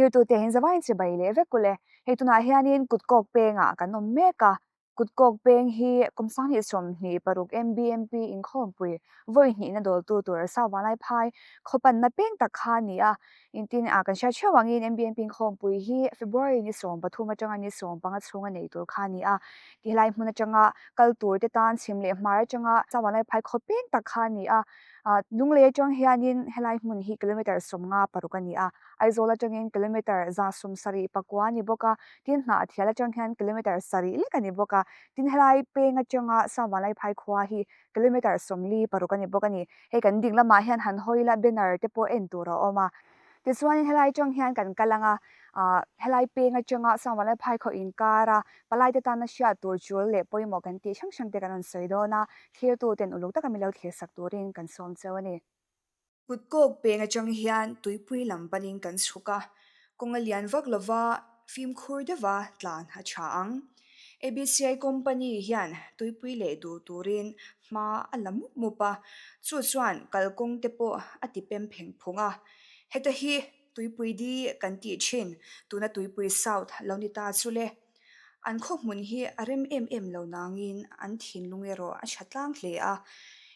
Thirtute in zavaiin chibai leh vek ule. Hei tunah hianin kutkawk pengah kan awm mek a, kutkawk peng hi kum 2026 MBMP inkhawmpui vawi hnihna dawltu tur Sauvanlai phai khawpanna peng tak kha a ni a. Intin ah kan hriat theuh angin MBMP inkhawmpui hi February ni 13 atanga ni 15 chhunga nei tur kha a ni a. Tihlai hmun atanga kal tur te tan chhim leh hmar atanga Sauvanlai phai khaw peng tak kha a ni a. Lunglei atang hianin helai hmun hi kilometre 56 a ni a, Aizawl atangin kilometre 174 a ni bawk a, tin Hnahthial atang hian kilometre 7 lek a ni bawk a, tin helai peng atanga Savanlai phai khua hi kilometre 46 a ni bawk a ni. Hei kan ding lamah hian han hawi la banner te pawh en tur a awm a. Tichuanin helai atang hian kan kal ang a, helai peng atanga Savanlai phai khaw inkar a palaite tana hriat tur chul leh pawimawh kan tih hrang hrang te kan rawn sawi dawn a, Thirtu ten uluk taka min lo thlir sak turin kan sawm cheu a ni. Kutkawk peng atang hian tuipui lam panin kan chhuk a, kawng a lian vak lova fimkhur deuha tlan a tha ang. ABCI company hian tuipui leh duh turin hma a la mup mup a, chu chuan kalkawng te pawh a ti pem pheng phung a. Heta hi tuipui di kan tih thin, tuna tuipui south lo ni ta chu le. An khaw hmun hi a rem em em lo nangin an thinlung erawh a tha tlang hle a.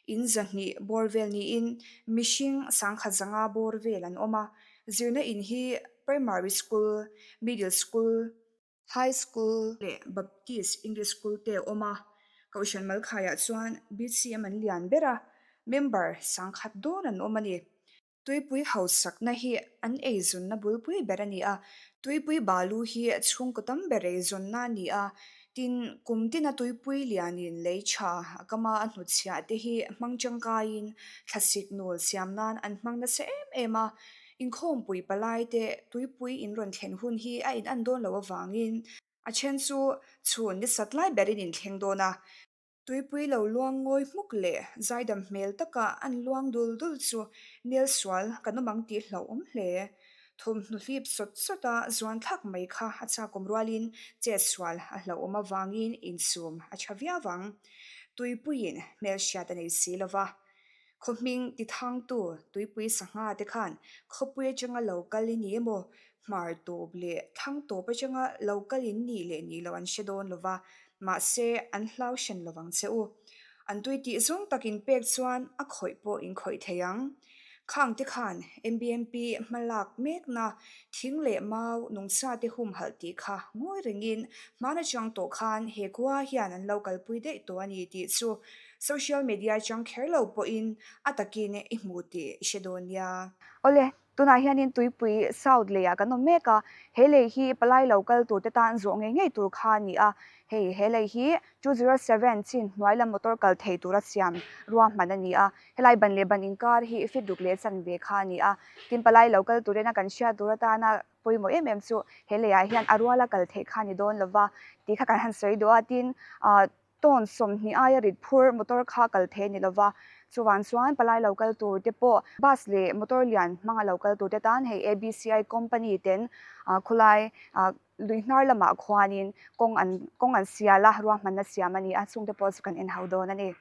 In 200 bawr vel niin mihring 1500 bawr vel an awm a. Zirna in hi Primary School, Middle School, High School leh Baptist English School te a awm a. Kohhran Malkhaiah chuan BCM an lian ber a, member 1000 dawn an awm a ni. Tuipui hausakna hi an eizawnna bulpui ber a ni a, tuipui balu hi chhungkaw tam ber eizawnna a ni a, tin, kum tina tuipui lianin lei tha a kama a hnutchhiah te hi hmang tangkaiin thlasik nul siam nan an hmang nasa em em a, inkhawmpui palai te tuipui in rawn thlen hun hi a in an dawn loh avangin a then chu chhun ni sat lai berin in thleng dawn a. Tuipui lo luang ngawi hmuk leh zaidam hmel taka an luang dul dul chu nel sual kan awm ang tih hlauhawm hle. Thawmhnaw hlip sawt sawt a zuan thlak mai kha a chakawm rualin chet sual a hlauhawm avangin insum a tha viau ang. Tuipuiin hmelhriat a nei si lova. Khaw hming ti thangtu tuipui sangha te khan khawpui atanga lo kal i ni emaw, hmar tawp leh thlang tawp atanga lo kal in nih leh nih loh an hre dawn lova, mahse an hlau hran lovang che u. An tui tih zawng tak in pek chuan a khawih pawh in khawih thei ang. Khang te khan MBMP hma lak mekna thing leh mau nungcha te humhalh tih kha ngawi rengin hman atang tawh khan he khua hian an lo kalpui daih tawh a ni tih chu Social media chang kher lo pawhin a takin i hmu tih i hre dawn nia. Awle, tunah hianin tuipui South leiah kan awm mek a, he lei hi palai lo kal turte tan zawh ngei ngei tur kha a ni a. Hei, he lei hi 207 chin hnuai lam motor kal thei tura siam ruahman a ni a. Helai ban leh ban inkar hi fit ruk leh chanve kha a ni a. Tin, palai lo kal turena kan hriat tur atana pawimawh em em chu he leiah hian a ruala kal theih kha a ni dawn lova tih kha kan han sawi duh a. Tin, Tawn 20 aia rit phur motor kha kal thei a ni lova, chuvang chuan palai lo kal tur te pawh bus leh motor lian hmanga lo kal tur te tan hei ABCI company ten khawlai lui hnar lamah khuanin kawng an kawng an sial a, ruahmanna siam a ni a, chungte pawh chu kan en ho dawn a ni.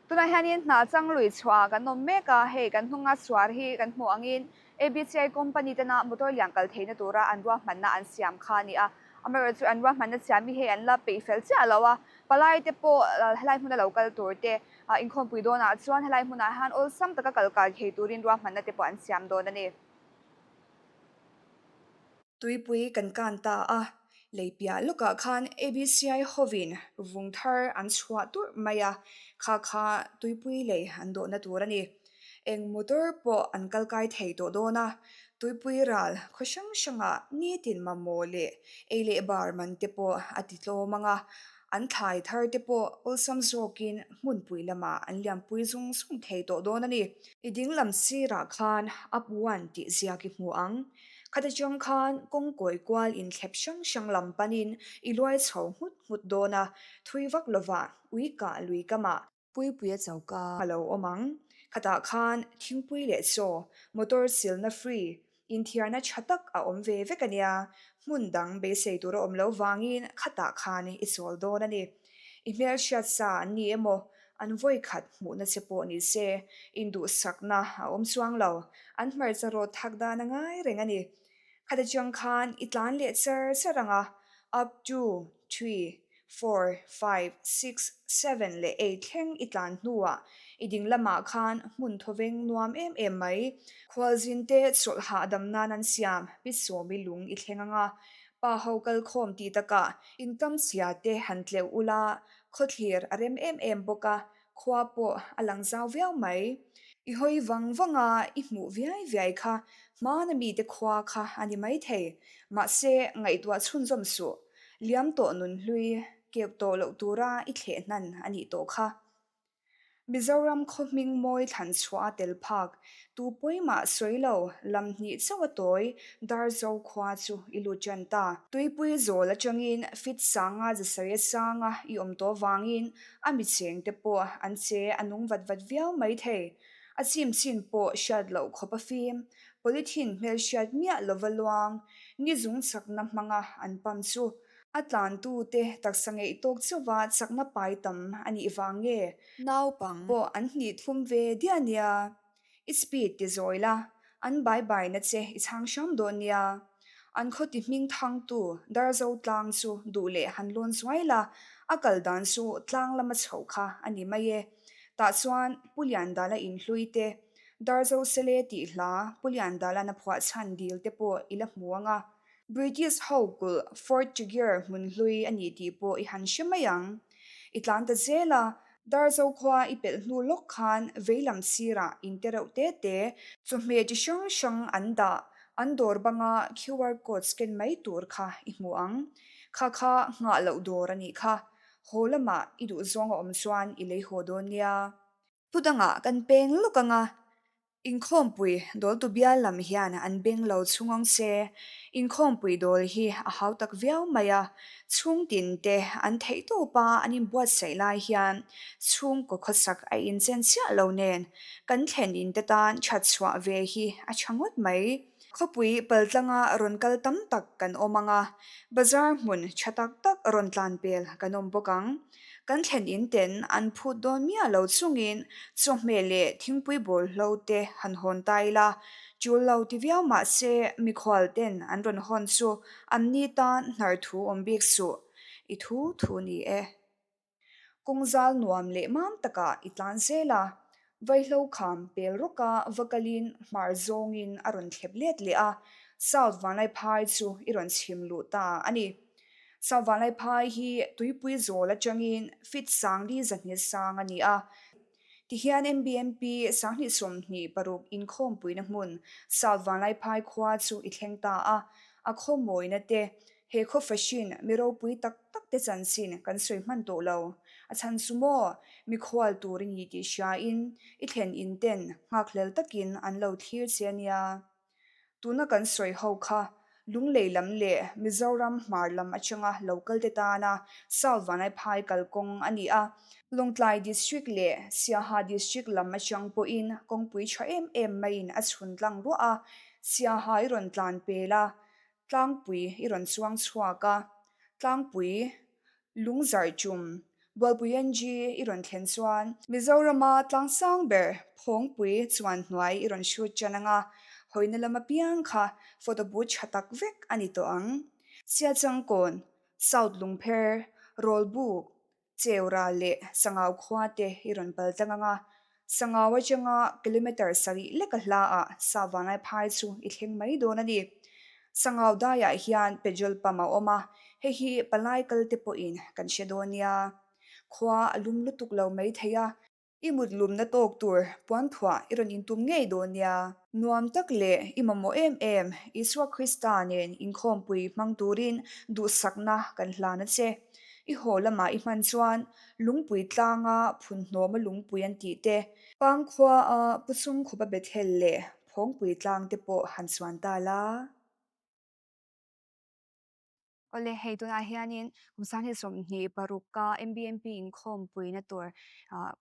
Tunah hianin hna chang lui chhuah kan awm mek a, hei kan hnunga suar hi kan hmuh angin ABCI company tena motor lian kal theihna tura an ruahmanna an siam kha a ni a. Amaherawhchu an ruahmanna siam hi hei an la peih fel chiah lo a, palai te pawh helai hmuna lo kal tur te inkhawmpui dawnah chuan helai hmunah hian awlsam taka kal kai thei turin ruahmanna te pawh an siam dawn a ni. Tuipui kan kan ta a, lei piah lawkah khan ABCI hovin vung thar an chhuah turh mai a, kha kha tuipui lei an dawhna tur a ni. Eng motor pawh an kal kai thei tawh dawn a, tuipui ral khaw hrang hrangah nitin mamawh leh ei leh bar man te pawh a ti tlawm ang a, an thlai thar te pawh awlsam zawkin hmunpui lamah an liampui zung zung thei tawh dawn a ni. I ding lam sirah khan up one tih ziak i hmu ang. Khata chang khan kawng kawi kual inthlep hrang hrang lam panin i luai chho nghut nghut dawn a, thui vak lovah ui kah lui kamah Puipuia choka a lo awm ang. Khatah khan thingpui leh chaw, motor silna free, inthiarna tha tak a awm ve vek a nia. Hmun dang beisei tur a awm loh vangin khatah khan i chawl dawn a ni. I hmelhriat sa an ni emaw, an vawi khat hmuhna che pawh ni se, induhsakna a awm chuang lo. An hmarcha rawt thak dan a ngai reng a ni. Khata chiang khan i tlan leh char char ang a, up two, three, four, five, six, seven leh eight thleng i tlan hnuah i ding lamah khan hmun thawveng nuam em em mai. Khualzin te chawlh hahdam nan an siam pi sawmi lung i thleng ang a, pa ho kal khawm tih takah inkam chhia te han tleuh ula, khawthlir a rem em em bawk a, Khua pawh a lang zau viau mai. I hawi vang vang a, i hmuh viai viai kha hmana mite khua kha a ni maithei. Mahse, ngaihtuah chhunzawm suh. Liam tawh nun hlui, keuh tawh loh tura i thleh hnan a nih tawh kha. Mizoram khaw hming mawi thlan chhuah a tel phak, tu pawimah sawi lo, lam hnih chauh a tawi, Darzo khua chu i lut ṭan ta. Tuipui zawl aṭangin fit sanga zasari sanga i awm tawh vangin A mi cheng te pawh an che a nung vat vat viau mai thei. A chim chin pawh hriat loh khawp a fim. Polythene hmel hriat miah lova luang, ni zung chakna hmanga an pump chu a tlantu te taksa ngeih tawk chauva chakna pai tam a nih vang nge? Naupang pawh an hnih thum ve diah nia. I speed ti zawi la, an bai bai na che i chhang hram dawn nia. An khaw ti hming thangtu Darzo tlang chu duh leh han lawn zuai la, a kal dan chu tlang lama chhoh kha a ni mai e. Tah chuan Pu Liandala inhlui te, Darzo Sele tih hla Pu Liandala'n a phuah chhan dil te pawh i la hmu ang a. British ho kulh Fort Tregear hmun hlui a ni tih pawh i han hre mai ang. I tlan ta zel a, Darzo khua i pelh hnu lawk khan veilam sirah in te reuh te te, chawhmeh chi hrang hrang an dah, an dawr banga QR code scan mai tur kha i hmu ang. Kha kha nghah loh dawr a nih kha. Haw lamah i duhzawng a awm chuan i lei haw dawn nia. Thu dangah kan peng lawk ang a, Inkhawmpui dawltu bial lam hian an beng lo chhung ang se, inkhawmpui dawl hi a hau tak viau mai a, chhungtin te an theih tawp a an inbuatsaih lai hian chhungkaw khawsak a inchen chiah lo nen kan thlen in te tan that chhuah ve hi a tha ngawt mai. Khawpui paltlanga rawn kal tam tak kan awm ang a, bazar hmun tha tak tak rawn tlan pel kan awm bawk ang. Kan thlen in ten an phut dawn miah lo chungin chawhmeh leh thingpui bawlhlo te han hawn ta ila, tul lo ti viau mah se mikhual ten an rawn hawn chu an ni tan hnar thu awm bik suh, i thu thu ni e. Kawng zal nuam leh mam takah i tlan zel a, vaihlo kham pel rawka va kalin hmar zawngin a rawn thlep let leh a, South Vanlaiphai chu i rawn chhim luh ta a ni. South Vanlaiphai hi tuipui zawl atangin feet sangli zahnih sang a ni a. Tihian MBMP 2026 inkhawmpuina hmun South Vanlaiphai khua chu i thleng ta a, a khawmawina te, he khaw fashion mi ropui tak tak te chanchin kan sawi hman tawh lo. A chhan chu maw, mikhual tur i ni tih hriain i thlen in ten nghakhlel takin an lo thlir che a nia. Tuna kan sawi ho kha Lunglei lam leh Mizoram hmar lam atanga lo kalte tana South Vanlaiphai kalkawng a ni a. Lawngtlai District leh Siaha District lam atang pawhin kawngpui tha em em maiin a chhun tlang ruah a, Siaha i rawn tlan pel a, Tlangpui i rawn chuang chhuak a, Tlangpui Lungzarh tum, Bualpui NG i rawn thlen chuan Mizorama tlangsang ber Phawngpui chuan hnuai i rawn hrut ṭan ang a, hawina lam apiang kha photo booth ṭha tak vek a ni tawh ang. Siachangkawn, South Lungpher, Rawlbuk, Cheural leh Sangau khua te i rawn pal tlang ang a, Sangau atanga kilometre sarih leka hlaah Savangai phai chu i thleng mai dawn a ni. Sangau daiah hian petrol pump a awm a, hei hi palai kal te pawhin kan hre dawn nia. Khua a lum lutuk lo mai thei a. I mut lumna tawk tur puanthuah i rawn intum ngei dawn nia. Nuam tak leh i mamawh em em Isua Krista nen inkhawmpui hmang turin duhsakna kan hlan a che. I haw lamah i hman chuan Lungpui tlanga phun hnawma lungpui an tih te, Pangkhua a Pu Chungkhupa Bethel leh Phawngpui tlang te pawh han chuan ta la. Awle, hei tunah hianin kum 2026 ka MBMP inkhawmpuina tur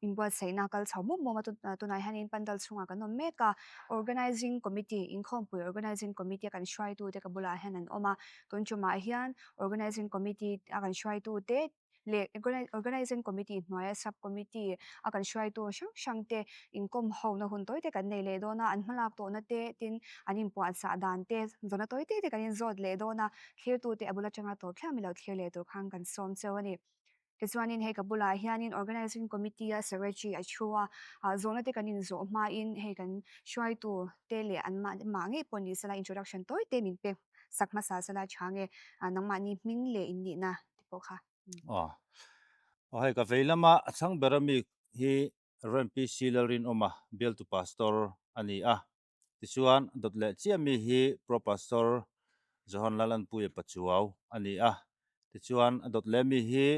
inbuatsaihna kal chho mup mup a, tunah hianin pandal chhungah kan awm mek a, Organizing Committee, inkhawmpui Organizing Committee a kan hruaitute ka bulah hian an awm a, tun tumah hian Organizing Committee a kan hruaitute. leh Organizing Committee hnuaia Sub Committee a kan hruaitu hrang hrang te inkawm hona hun tawi te kan nei leh dawn a, an hmalak tawhna te tin an inpuahchah dan te zawhna tawi te te kan inzawt leh dawn a, thlirtute a bul atanga tawp thliah milo thlir leh tur khan kan sawm cheu a ni. Tichuanin hei ka bulah hianin Organizing Committee a Secretary a thu a, zawhna te kan inzawh hmain hei kan hruaitu te leh an mah ngei pawh ni sela introduction tawi te min pek sak hmasa sela tha nge nangmahni hming leh innihna te pawh kha. Aw. Aw hei ka vei lama a chhang ber ami hi Rev. PC Lalrinawma bialtu pastor a ni a. Tichuan dawt leh chiah mi hi Pro Pastor Johan Lalanpuia Pachuau a ni a. Tichuan a dawt leh mi hi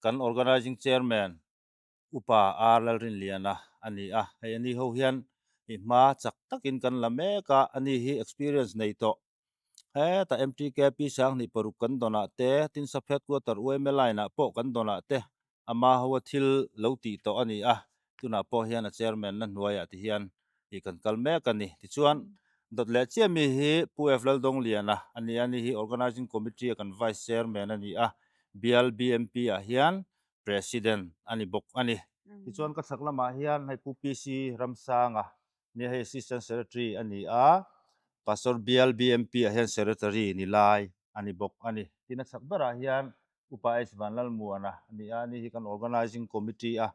kan Organising Chairman Upa R Lalrinliana a ni a. Hei ani ho hian i hma chak takin kan la mek a, ani hi experience nei tawh Hetah MTKP 2006 kan dawnah te, tin Sub Headquarter UMA line ah pawh kan dawnah te ama hoa thil lo tih tawh a ni a, tunah pawh hian a chairman na hnuaiah ti hian ih kan kal mek a ni. Tichuan, dawt leh chiah mi hi Pu F Laldawngliana a ni a, ni hi Organising Committee a kan Vice Chairman a ni a, bial BMP ah hian President a ni bawk a ni. Tichuan ka chhak lamah hian hei Pu PC Ramsanga Nia hei Assistant Secretary a ni a, Pastor Bial BMP ah hian Secretary ni lai a ni bawk a ni. Tin a chhak berah hian Upa H Vanlalmuana a ni a, ani hi kan Organising Committee a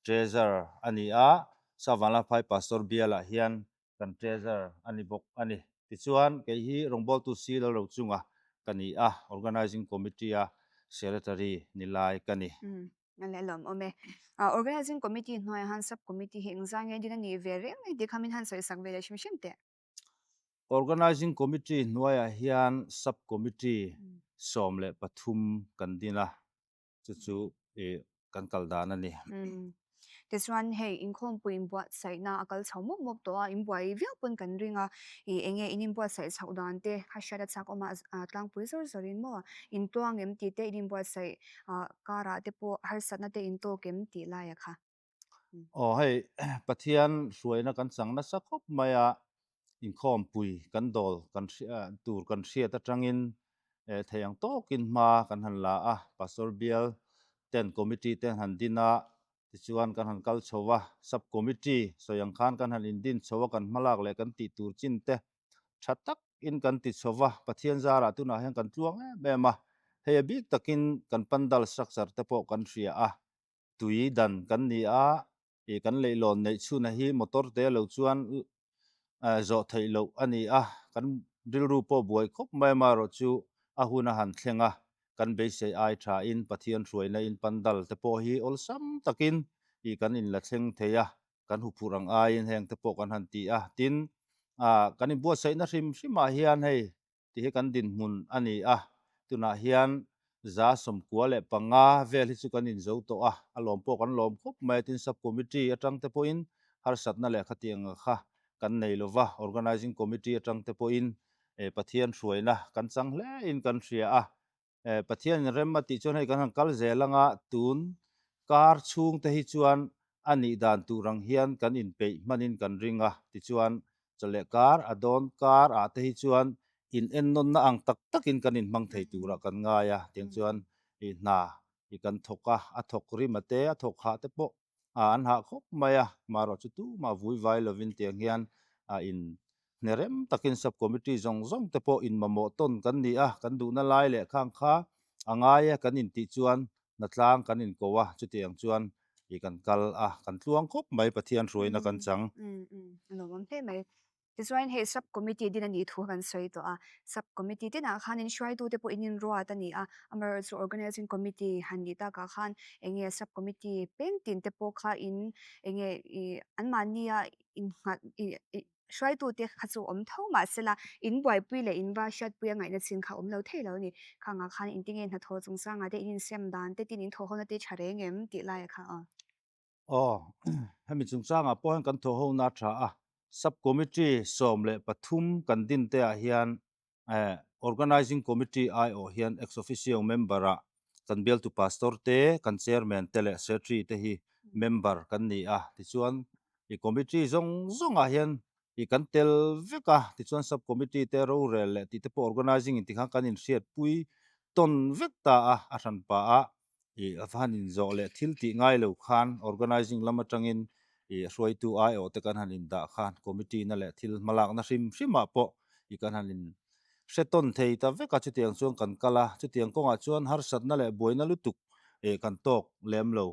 Treasurer a ni a, Sa Vanlalphai Pastor Bial ah hian kan Treasurer a ni bawk a ni. Tichuan kei hi rawngbawltu Si Lalrochunga ka ni a, Organising Committee a Secretary ni lai ka ni. A leh lawm awm e. Organising Committee hnuaiah han Sub Committee hi engzah nge din a nih ve reng mai tih kha min han sawi sak ve leh hrim hrim teh. Organising Committee hnuaiah hian Sub Committee 13 kan din a, chu chu kan kal dan a ni. Tichuan hei inkhawmpui inbuatsaihna a kal chho mup mup tawh a, inbuai viau pawn kan ring a, ih eng nge in inbuatsaih chhoh dan te kha hriat a chak awm a, tlangpui zawr zawrin maw intuang em tih te in inbuatsaih karah te pawh harsatna te intawk em tih laia kha. Aw hei Pathian hruaina kan chang nasa khawp mai a, inkhawmpui kan dawl kan tur kan hriat atangin thei ang tawkin hma kan han la a, Pastor bial ten committee te han din a, tichuan kan han kal chho a, sub committee sawi ang khan kan han indin chho a, kan hmalak leh kan tih tur chin te tha takin kan ti chho va, Pathian zarah tunah hian kan tluang em em a, hei a bik takin kan pandal structure te pawh kan hria a, tui dan kan ni a, ih kan leihlawn neih chhunah hi motor te lo chuan zawh theih loh a ni a, kan rilru pawh buai khawp mai amaherawh chu a hun a han thleng a, kan beisei ai thain Pathian hruaina in pandal te pawh hi awlsam takin ih kan inla thleng thei a, kan huphurh ang aiin heng te pawh kan han ti a, tin kan inbuatsaihna hrim hrimah hian hei tih hi kan dinhmun a ni a, tunah hian 95 vel hi chu kan inzo tawh a, a lawm pawh kan lawm khawp mai a, tin sub committee atang te pawhin harsatna leh khatiang kha kan nei lo va, organising committee atang te pawhin Pathian hruaina kan chang hle in kan hria a, Pathian in rem a tih chuan hei kan han kal zel anga tun kar chhung te hi chuan a nih dan tur ang hian kan inpeih hmanin kan ring a, tichuan chawleh kar a dawn kar ah te hi chuan in ennawnna ang tak takin kan inhmang thei turah kan ngai a, tiang chuan i hna i kan thawk a, a thawk rim a te a thawk hah te pawh an hah khawp mai a, marawh chu tumah vui vai lovin tiang hian a in hne rem takin sub committee zawng zawng te pawh in mamawh tawn kan ni a, kan duhna lai leh khang kha a ngai a kan intih chuan hnatlang kan inko a, chutiang chuan i kan kal a, kan tluang khawp mai Pathian hruaina kan chang. A lawmawm hle mai. Tichuan hei sub committee din a nih thu kan sawi tawh a, sub committee tinah khan in hruaitute pawh in inruat a ni a, amaherawhchu organising committee han nih takah khan eng nge sub committee peng tin te pawh kha in eng nge ih anmahnia innghat ih hruaitute kha chu awm tho mahsela in buaipui leh in va hriatpui a ngaihna chin kha awm lo thei lo a ni. Khangah khan intinge hnathawh chungchangah te in insem dan te tin in thawhhona te tha reng em tih laia kha aw. Aw, hemi chungchangah pawh hian kan thawhhona a tha a, Sub Committee 13 kan din te ah hian Organising Committee aiawh hian Ex Officio member ah kan bialtu Pastor te, kan Chairman te leh Secretary te hi member kan ni a, tichuan i committee zawng zawngah hian i kan tel vek a, tichuan Sub Committee te rorel leh tih te pawh organising in tikhan kan inhriatpui tawn vek ta a, a hranpa a. ih a va han inzawh leh thil tih ngai lo khan organising lam atangin ih hruaitu aiawh te kan han indah khan committee na leh thil hmalakna hrim hrimah pawh ih kan han in hre tawn thei ta vek a, chutiang chuan kan kal a, chutiang kawngah chuan harsatna leh buaina lutuk ih kan tawk lem lo.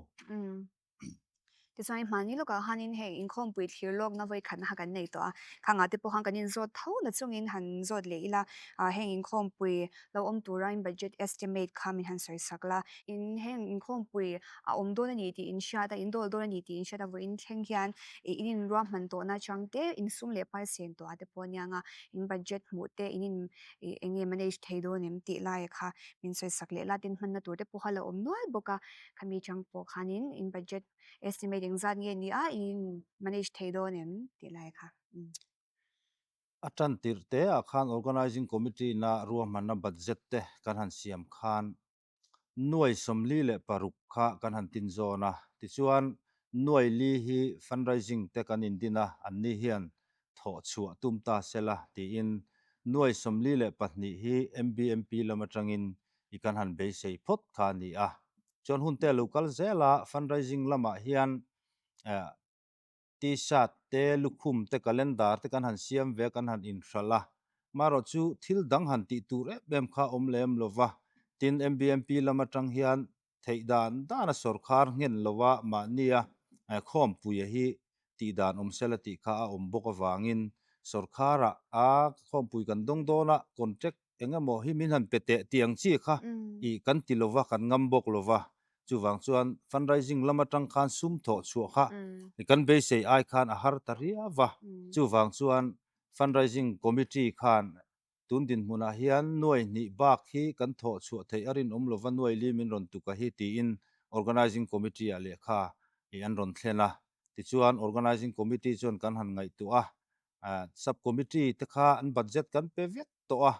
Tichuan hmani lawkah khanin hei inkhawmpui thlir lawkna vawi khatna kha kan nei tawh a, khangah te pawh khan kan inzawt tho la chungin han zawt leh ila, ah heng inkhawmpui lo awm tura in budget estimate kha min han sawi sak la. In heng inkhawmpui a awm dawn a ni tih in hriat a, in dawl dawn a ni tih in hriat a, vawiin thleng hian ih in inruahman tawhna atang te, in sum leh pai sen tawh ah te pawh aniang a, in budget hmuh te in in ih eng nge manage thei dawn em tih laia kha min sawi sak leh la, tin hmanna tur te pawh kha la awm nual bawk a. Khami chang pawh khanin in budget estimate engzat nge ni a, in manage thei dawn em tih lai kha. A tan tirh te ah khan Organising Committee na ruahmanna budget te kan han siam khan nuai 46 kha kan han tin zawn a, tichuan nuai li hi fundraising te kan indin a, anni hian thawh chhuah tum ta sela tiin nuai 42 hi MBMP lam atangin i kan han beisei phawt kha a ni a. Chuan hun te a lo kal zel a, fundraising lamah hian T-shirt te, lukhum te, calendar te kan han siam ve a, kan han inhralh a. Marawh chu thil dang han tih tur em em kha awm lem lo va, tin MBMP lam atang hian theih dan dana sawrkhar nghen lova mahnia khawmpuia hi tih dan awm sela tih kha a awm bawk avangin sawrkharah a khawmpui kan dawng dawn a, contract eng emaw hi min han pe teh tih ang chi kha ih kan ti lova kan ngam bawk lova, chuvang chuan fundraising lam atang khan sum thawh chhuah kha kan beisei ai khan a har ta riau va, chuvang chuan fundraising committee khan Tun dinhmunah hian nuai hnih bak hi kan thawh chhuah theih a rinawm lova nuai li min rawn tuk a hi tiin Organising Committee-ah lehkha ih an rawn thlen a. Tichuan Organising Committee chuan kan han ngaihtuah a, Sub Committee te kha an budget kan pe vek tawh a,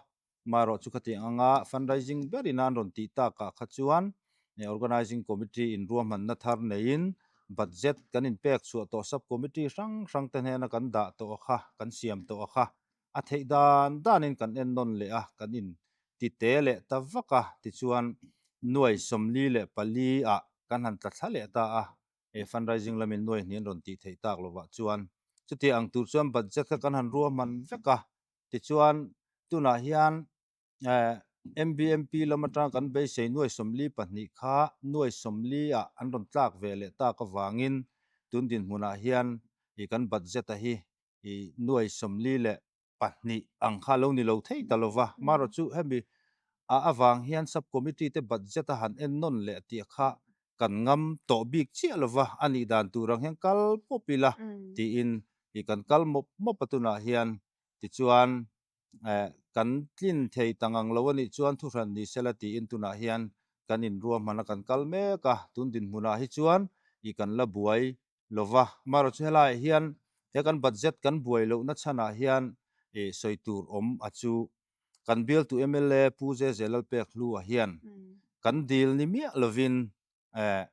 marawh chu khatiang anga fundraising berin an rawn tih takah kha chuan Organising Committee in ruahmanna thar neiin budget kan inpek chhuah tawh Sub Committee hrang hrang te hnena kan dah tawh a kha, kan siam tawh a kha A theih dan danin kan en nawn leh a, kan in ti te leh ta vak a, tichuan nuai 44 ah kan han tla thla leh ta a, he fundraising lamin nuai hnih an rawn tih theih tak lovah chuan chuti ang tur chuan budget kha kan han ruahman vek a, tichuan tunah hian MBMP lam atanga kan beisei nuai 42 kha nuai 40 ah an rawn tlak ve leh tak avangin tun dinhmunah hian ih kan budget a hi i nuai 42 ang kha lo ni lo thei ta lo va. Marawh chu hemi a avang hian sub committee te budget a han en nawn leh tih kha kan ngam tawh bik chiah lo va, a nih dan tur ang hian kal pawp ila tiin i kan kal mawp mawp a tunah hian tichuan kan tlin thei ta ngang lo a nih chuan thuhran ni sela tiin tunah hian kan inruahman a kan kal mek a, tun dinhmunah hi chuan i kan la buai lo va. Amaherawhchu chu helaiah hian he kan budget kan buai lohna chhanah hian ih sawi tur awm a chu kan bialtu mla Pu Zeze Lalpek Hlua hian kan dil ni miah lovin eh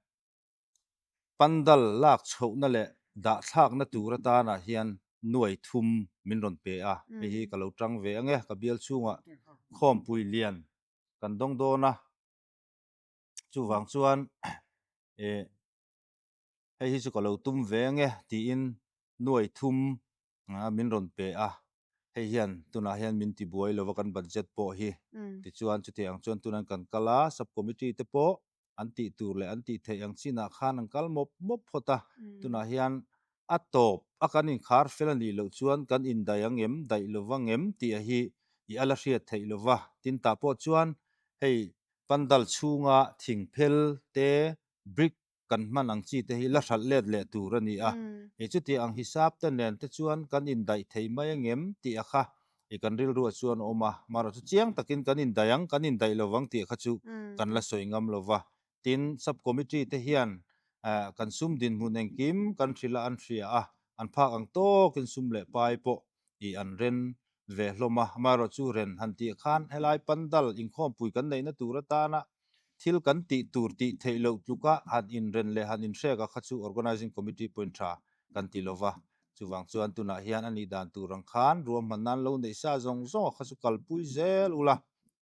pandal lak chhohna leh dahthlakna tur atanah hian nuai thum min rawn pe a, hei hi ka lo tang ve ang e, ka bial chhungah khawmpui lian kan dawng dawn a, chuvang chuan eh hei hi chu ka lo tum ve ang e tiin nuai thum min rawn pe a, hei hian tunah hian min ti buai lova kan budget pawh hi tichuan chutiang ang chuan tunan kan kal a, sub committee te pawh an tih tur leh an tih theih ang chinah khan an kal mawp mawp phawt a, tunah hian a tawp a kan inkhar fel a nih loh chuan kan indaih ang em, daih lova ngem tih a hi i a la hriat theih lova, tin tah pawh chuan hei pandal chhunga thingphel te brick kan hman ang chi te hi la hralh let leh tur a ni a, hei chuti ang hisap te nen te chuan kan indaih thei mai angem tih a kha i kan rilruah chuan a awm a, marawh chu chiang takin kan indaih ang, kan indaih lovang tih kha chu kan la sawi ngam lo va. Tin, sub committee te hian kan sum dinhmun engkim kan hrilh a an hria a, an phak ang tawkin sum leh pai pawh i an ren ve hlawm a, amaherawh chu ren han tih khan helai pandal inkhawmpui kan neihna tur atana thil kan tih tur tih theih loh tluka han inren leh han inhrek a kha chu Organising Committee point tha kan ti lova, chuvang chuan tunah hian a nih dan tur ang khan ruahman nan lo neih sa zawng zawng a kha chu kalpui zel ula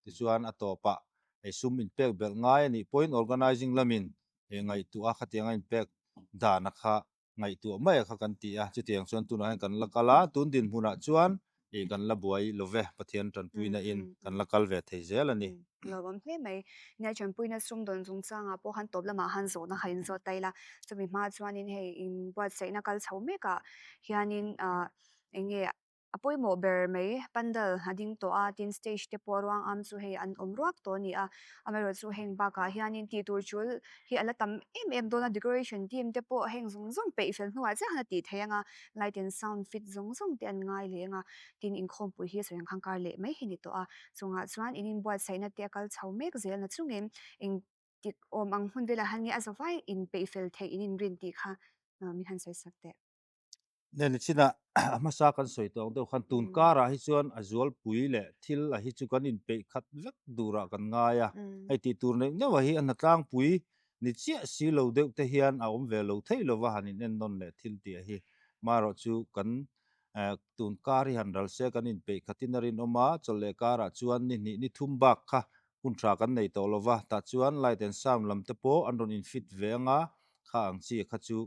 tichuan a tawpah. Hei sum inpek belh ngai a nih pawhin organising lamin ngaihtuah a khatianga inpek dana kha ngaihtuah mai a kha kan ti a, chutiang chuan tunah hian kan la kal a, tun dinhmunah chuan ih kan la buai lo ve, Pathian tanpuina in kan la kal ve thei zel a ni. Lawmawm hle mai. Nia tanpuina sumdawn chungchangah pawh khan tawp lamah khan zawhna kha inzawt ta ila, chumi hma chuanin hei inbuatsaihna kal chho mekah hianin ah eng nge A pawimawh ber mai, pandal a ding tawh a, tin stage te pawh ruang am chu hei an awm ruak tawh a ni a. Amaherawhchu chu heng bakah hianin tih tur tul hi a la tam em em dawn a, decoration team te pawh heng zawng zawng peih fel hnuah chiah khan a tih theih ang a, light and sound fit zawng zawng te an ngai leh ang a, tin inkhawmpui hi sawi ang khan kar leh mai hi ni tawh a. Chungah chuan in inbuatsaihna te a kal chho mek zel na chungin eng tik awm ang hun velah hian nge a zavai inpeih fel theih in inrin tih kha min han sawi sak teh. Nene chinah a hmasa kan sawi tawh ang deuh khan tun karah hi chuan a zualpui leh thil a hi chu kan inpeih khat vek durah kan ngai a, hei tih tur neuh neuh a hi a hnatlangpui ni chiah si lo deuh te hian a awm ve lo thei lova han in ennawn leh thil tih a hi. Marawh chu kan tun kar hi han ral se kan inpeih khatin a rinawm a, chawlh leh karah chuan ni hnih ni thum bak kha hun tha kan nei tawh lova, tah chuan light and sound lam te pawh an rawn in fit ve ang a, kha ang chi kha chu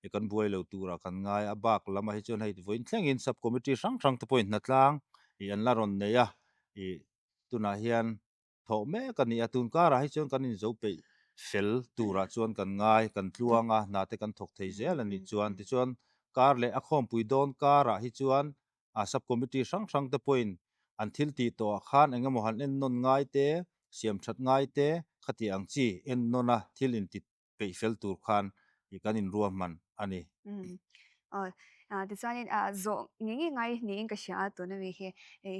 i kan buai lo turah kan ngai a, bak lamah hi chuan hei vawiin thlengin sub committee hrang hrang te pawhin hnatlang ih an la rawn nei a, ih tunah hian thawh mek a ni a, tun karah hi chuan kan inzo peih fel turah chuan kan ngai, kan tluang a, hna te kan thawk thei zel a nih chuan tichuan kar leh a khawmpui dawn karah hi chuan a sub committee hrang hrang te pawhin an thil tih tawhah khan eng emaw han ennawn ngai te, siam that ngai te khati ang chi ennawn a thil inti peih fel tur khan ih kan inruahman a ni. Umm aw tichuanin zawh nge nge ngai niin ka hria a tuna mi hi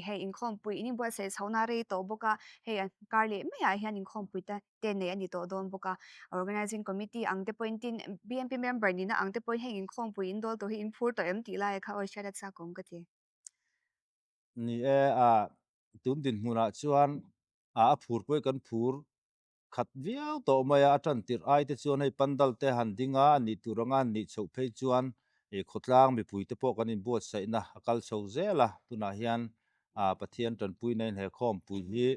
hei inkhawmpui in inbuatsaih chhohna rei tawh bawk a, hei a kar leh maiah hian inkhawmpui te te nei a ni tawh dawn bawk a, organising committee ang te pawhin tin BMP member nihna ang te pawhin hei inkhawmpui in dawl tawh hi in phur tawh em tih lai kha aw hriat a chak awm ka ti. Ni e, tun dinhmunah chuan a phur pawh hi kan phur khat viau tawh mai a, a tan tirh ai te chuan hei pandal te han ding a, a nih tur anga han nih chhoh phei chuan ih khawtlang mipui te pawh kan inbuatsaihna a kal chho zel a, tunah hian ah Pathian tanpuina in he khawmpui hi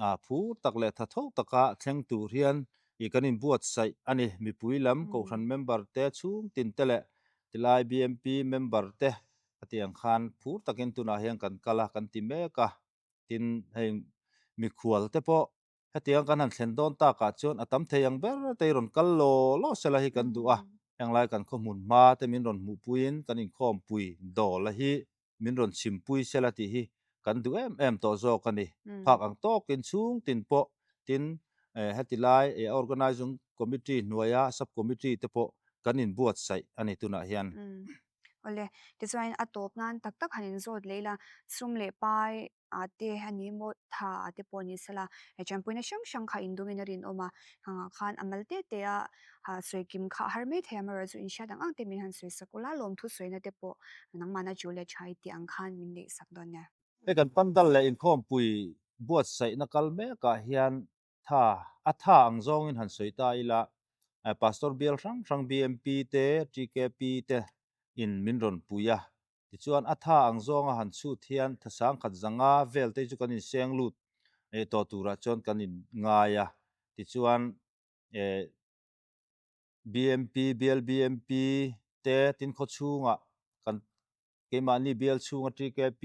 ah phur tak leh tha tho taka thleng tur hian ih kan inbuatsaih a ni, mipui lam kohhran member te chhung tin te leh tilai BMP member te hetiang khan phur takin tunah hian kan kal a kan ti mek a, tin hei mikhual te pawh Hetiang kan han thlen dawn takah chuan a tam thei ang ber te hi rawn kal law law sela hi kan duh a, henglai kan khaw hmun hma te min rawn hmuhpuiin kan inkhawmpui dawla hi min rawn chhimpui sela tih hi kan duh em em tawh zawk a ni. Phak ang tawkin chhung tin pawh tin heti lai Organising Committee hnuaia Sub Committee te pawh kan inbuatsaih a ni tunah hian. Awle, tichuan a tawp nan tak tak han inzawt leh ila sum leh pai ah te a ni maw tha ah te pawh ni sela he tanpuina hrang hrang kha indawngin a rinawm a hangah khan a mal te te a ha sawi kim kha a har mai thei a amaherawhchu chu inhriat ang ang te min han sawi sak ula lawmthu sawina te pawh nangmahna chu leh tha i tih ang khan min neih sak dawn nia. Hei kan pandal leh inkhawmpui buatsaihna kal mekah hian tha a tha ang zawngin han sawi ta ila Pastor bial hrang hrang BMP te TKP te in min rawn pui a Tichuan a tha ang zawnga han chhut hian thasang khat zanga vel te chu kan inseng lut eh tawh turah chuan kan in ngai a. Tichuan eh BMP, bial BMP te tin khaw chhungah kan keimahni bial chhunga TKP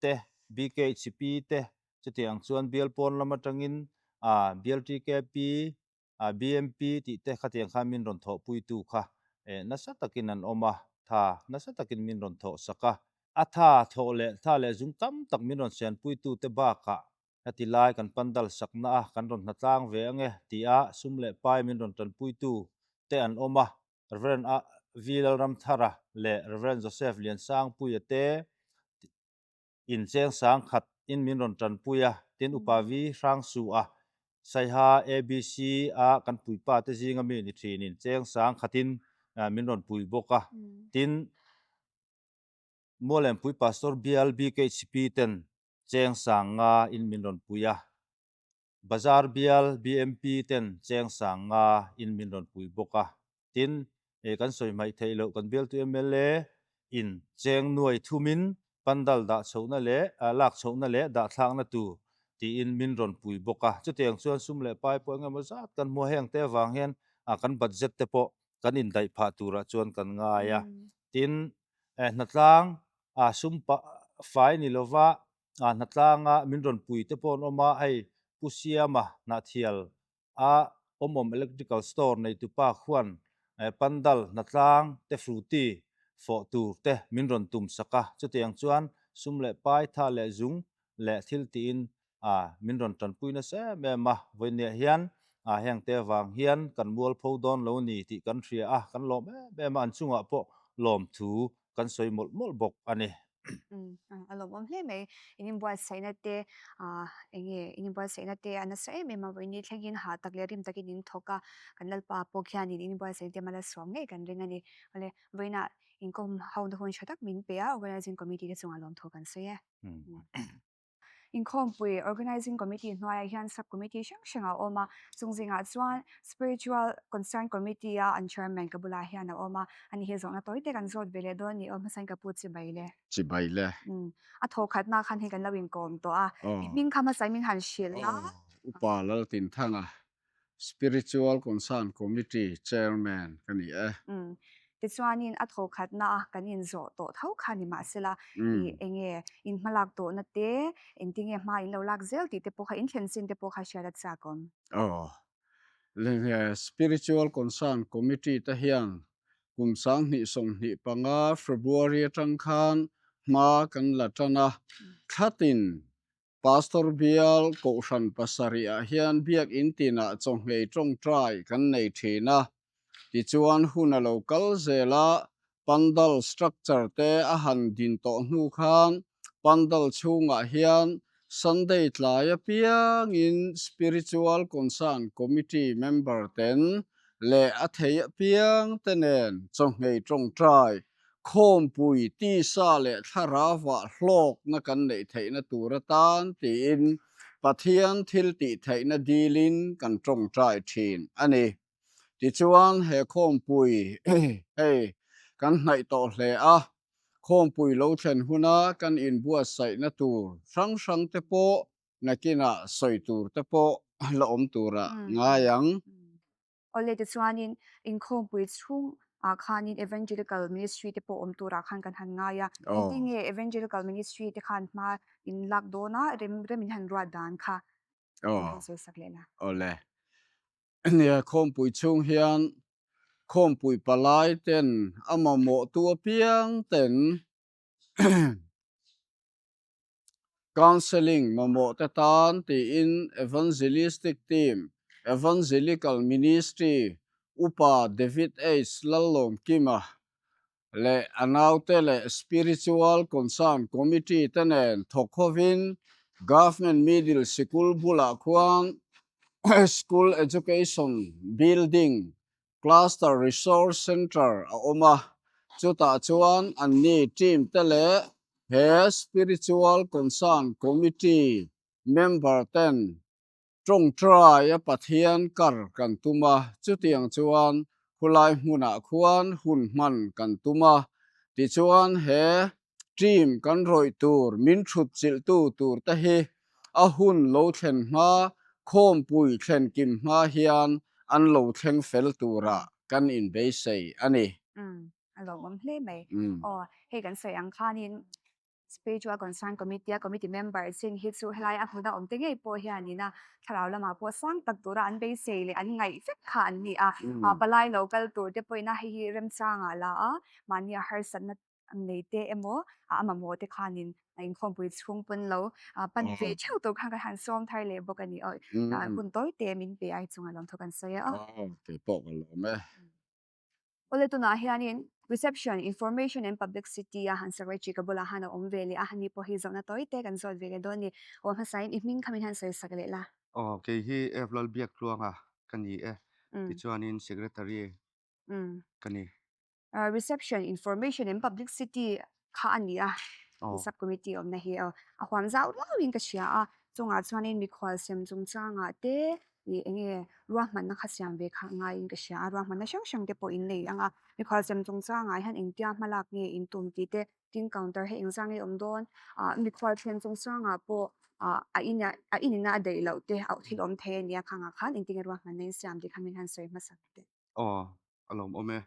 te, BKHP te chutiang chuan bial pawn lam atangin ah bial TKP A BMP tih te khatiang khan min rawn thawhpuitu kha eh nasa takin an awm a, tha nasa takin min rawn thawh sak a. A tha thawh leh tha leh zung tam tak min rawn sianpuitu te bakah heti lai kan pandal sakna a kan rawn hnatlang ve ange tia sum leh pai min rawn tanpuitu te an awm a, Rev. V Lalramthara leh Rev. Joseph Liansangpuia te Incheng sang khat in min rawn tanpui a, tin Upa Vi hrang su a, Saiha ABC a kan puipa te zinga mi ni thin in cheng sang khat in min rawn pui bawk a, tin Mualengpui Pastor Bial BKHP ten cheng sang nga in min rawn pui a. Bazar bial BMP ten cheng sang nga in min rawn pui bawk a, tin eh kan sawi hmaih theih loh kan bialtu mla in cheng nuai thumin pandal dah chhohna leh lak chhohna leh dah thlakna tur tiin min rawn pui bawk a. Chutiang chuan sum leh pai pawh eng emaw zat kan hmu a, heng te avang hian kan budget te pawh kan indaih phah turah chuan kan ngai a. Tin, hnatlang sum fai ni lova hnatlanga min rawn pui te pawh an awm a, hei Pu Siama Hnahthial a awmawm electrical store neitupa khuan pandal hnatlang te fruity fawh tur te min rawn tum sak a, chutiang chuan sum leh pai tha leh zung leh thil tiin min rawn tanpui nasa em em a, vawinia hian heng te avang hian kan mualpho dawn lo ni tih kan hria a, kan lawm em em a, an chungah pawh lawmthu kan sawi mawlh mawlh bawk a ni. A lawmawm hle mai. In inbuatsaihna te eng nge in inbuatsaihna te a nasa em em a, vawiin ni thlengin hah tak leh rim takin in thawk a, kan Lalpa pawh khianin in inbuatsaihna te mal a suam ngei kan ring a ni. Awle, vawiinah inkawm hona hun tha tak min pe a, Organising Committee te chungah lawmthu kan sawi e. Inkhawmpui, Organising Committee, hnuaiah hian Sub-Committee hrang hrang a awm a, chung zingah chuan Spiritual Concern Committee a an Chairman ka bulah hian a awm a, ani hi zawhna tawi te kan zawt ve leh dawn ni aw hmasain ka pu chibai le. Chibai le. Umm, a thawkhatna khan hei kan lo inkawm tawh a, i hming kha hmasain min han hrilh a. Aw, Upa Laltinthanga Spiritual Concern Committee Chairman ka ni e. Umm. Tichuanin a thawkhatna a kan inzawh tawh tho kha ni mahsela i enge in hmalak tawhna te, engtinge hma in lo lak zel tih te pawh kha in thlen chin te pawh kha hriat a chak awm. Aw. Spiritual Concern Committee te hian kum 2025 February atang khan hma kan la tan a, thlatin Pastor bial Kohhran pasarihah hian biakinn tinah chawhmei tawngtai kan nei thin a, tichuan hun a lo kal zel a, pandal structure te a han din tawh hnu khan pandal chhungah hian Sunday tlai apiangin Spiritual Concern Committee member ten leh a thei apiang te nen chawhmei tawngtai Khawmpui tisa leh thlarauah hlawkna kan neih theihna tur atan tiin Pathian thil tih theihna dilin kan tawngtai thin a ni. Tichuan he khawmpui hei kan hnaih tawh hle a, khawmpui lo thlen huna kan inbuatsaihna tur hrang hrang te pawh nakinah sawi tur te pawh la awm turah ngai ang. Awle tichuanin inkhawmpui chhung ah khanin Evangelical Ministry te pawh awm turah khan kan han ngai a. Engtin nge Evangelical Ministry te khan hma in lak dawn a, rem rem in han ruat dan kha in han sawi sak leh la. Awle. Nia khawmpui chhung hian khawmpui palai ten a mamawhtu apiang ten Counselling mamawh te tan tiin Evangelistic Team, Evangelical Ministry, Upa David H. Lallawmkima leh a naute leh Spiritual Concern Committee te nen thawk hovin Government Middle Sikul bulah khuan School Education Building Cluster Resource Centre a awm a, chutah chuan anni team te leh he Spiritual Concern Committee member ten tawngtai a Pathian kar kan tum a, chutiang chuan khulai hmunah khuan hun hman kan tum a, tichuan he team kan rawih tur min thut chilhtu tur te hi a hun lo thlen hma, khawmpui thlen kim hma hian an lo thleng fel turah kan inbeisei a ni. Umm, a lawmawm hle mai. Aw, hei kan sawi ang khanin Spiritual Concern Committee a committee member chin hi chu helai a hmuna awm te ngei pawh hianin a thlarau lamah pawh sang tak tura an beisei leh an ngaih vek kha an ni a. Palai lo kal tur te pawhin a hei hi remchangah la a, mahni a harsatna nei te emaw a mamawh te khanin a inkhawmpui chhung pawn lo pan ve theuh tur khan kan han sawm thar leh bawk a ni aw. Hun tawi te min pe ai chunga lawmthu kan sawi a. Aw, kei pawh ka lawm e. Awle tunah hianin Reception, Information and Publicity a han secretary ka bulah han a awm ve leh a, ani pawh hi zawhna tawi te kan zawt ve leh dawn a ni. Aw hmasain i hming kha min han sawi sak leh la. Aw, kei hi F Lalbiaktluanga ka ni e, tichuanin Secretary ka ni. Reception, Information and Publicity kha a ni a, sub committee awmna hi a huam zau riauin ka hria a, chungah chuanin mikhual sem chungchangah te ih eng nge ruahmanna kha siam ve kha ngaiin ka hria a, ruahmanna hrang hrang te pawh in nei ang a, mikhual sem chungchangah hian engtia hmalak nge in tum tih te, tin counter hi engzah nge awm dawn, ah mikhual thlen chungchangah pawh A in a in ina a daih loh te a thil awm thei a nia khangah khan engtin nge ruahmanna in siam tih kha min han sawi hmasa teh. Aw, a lawmawm e.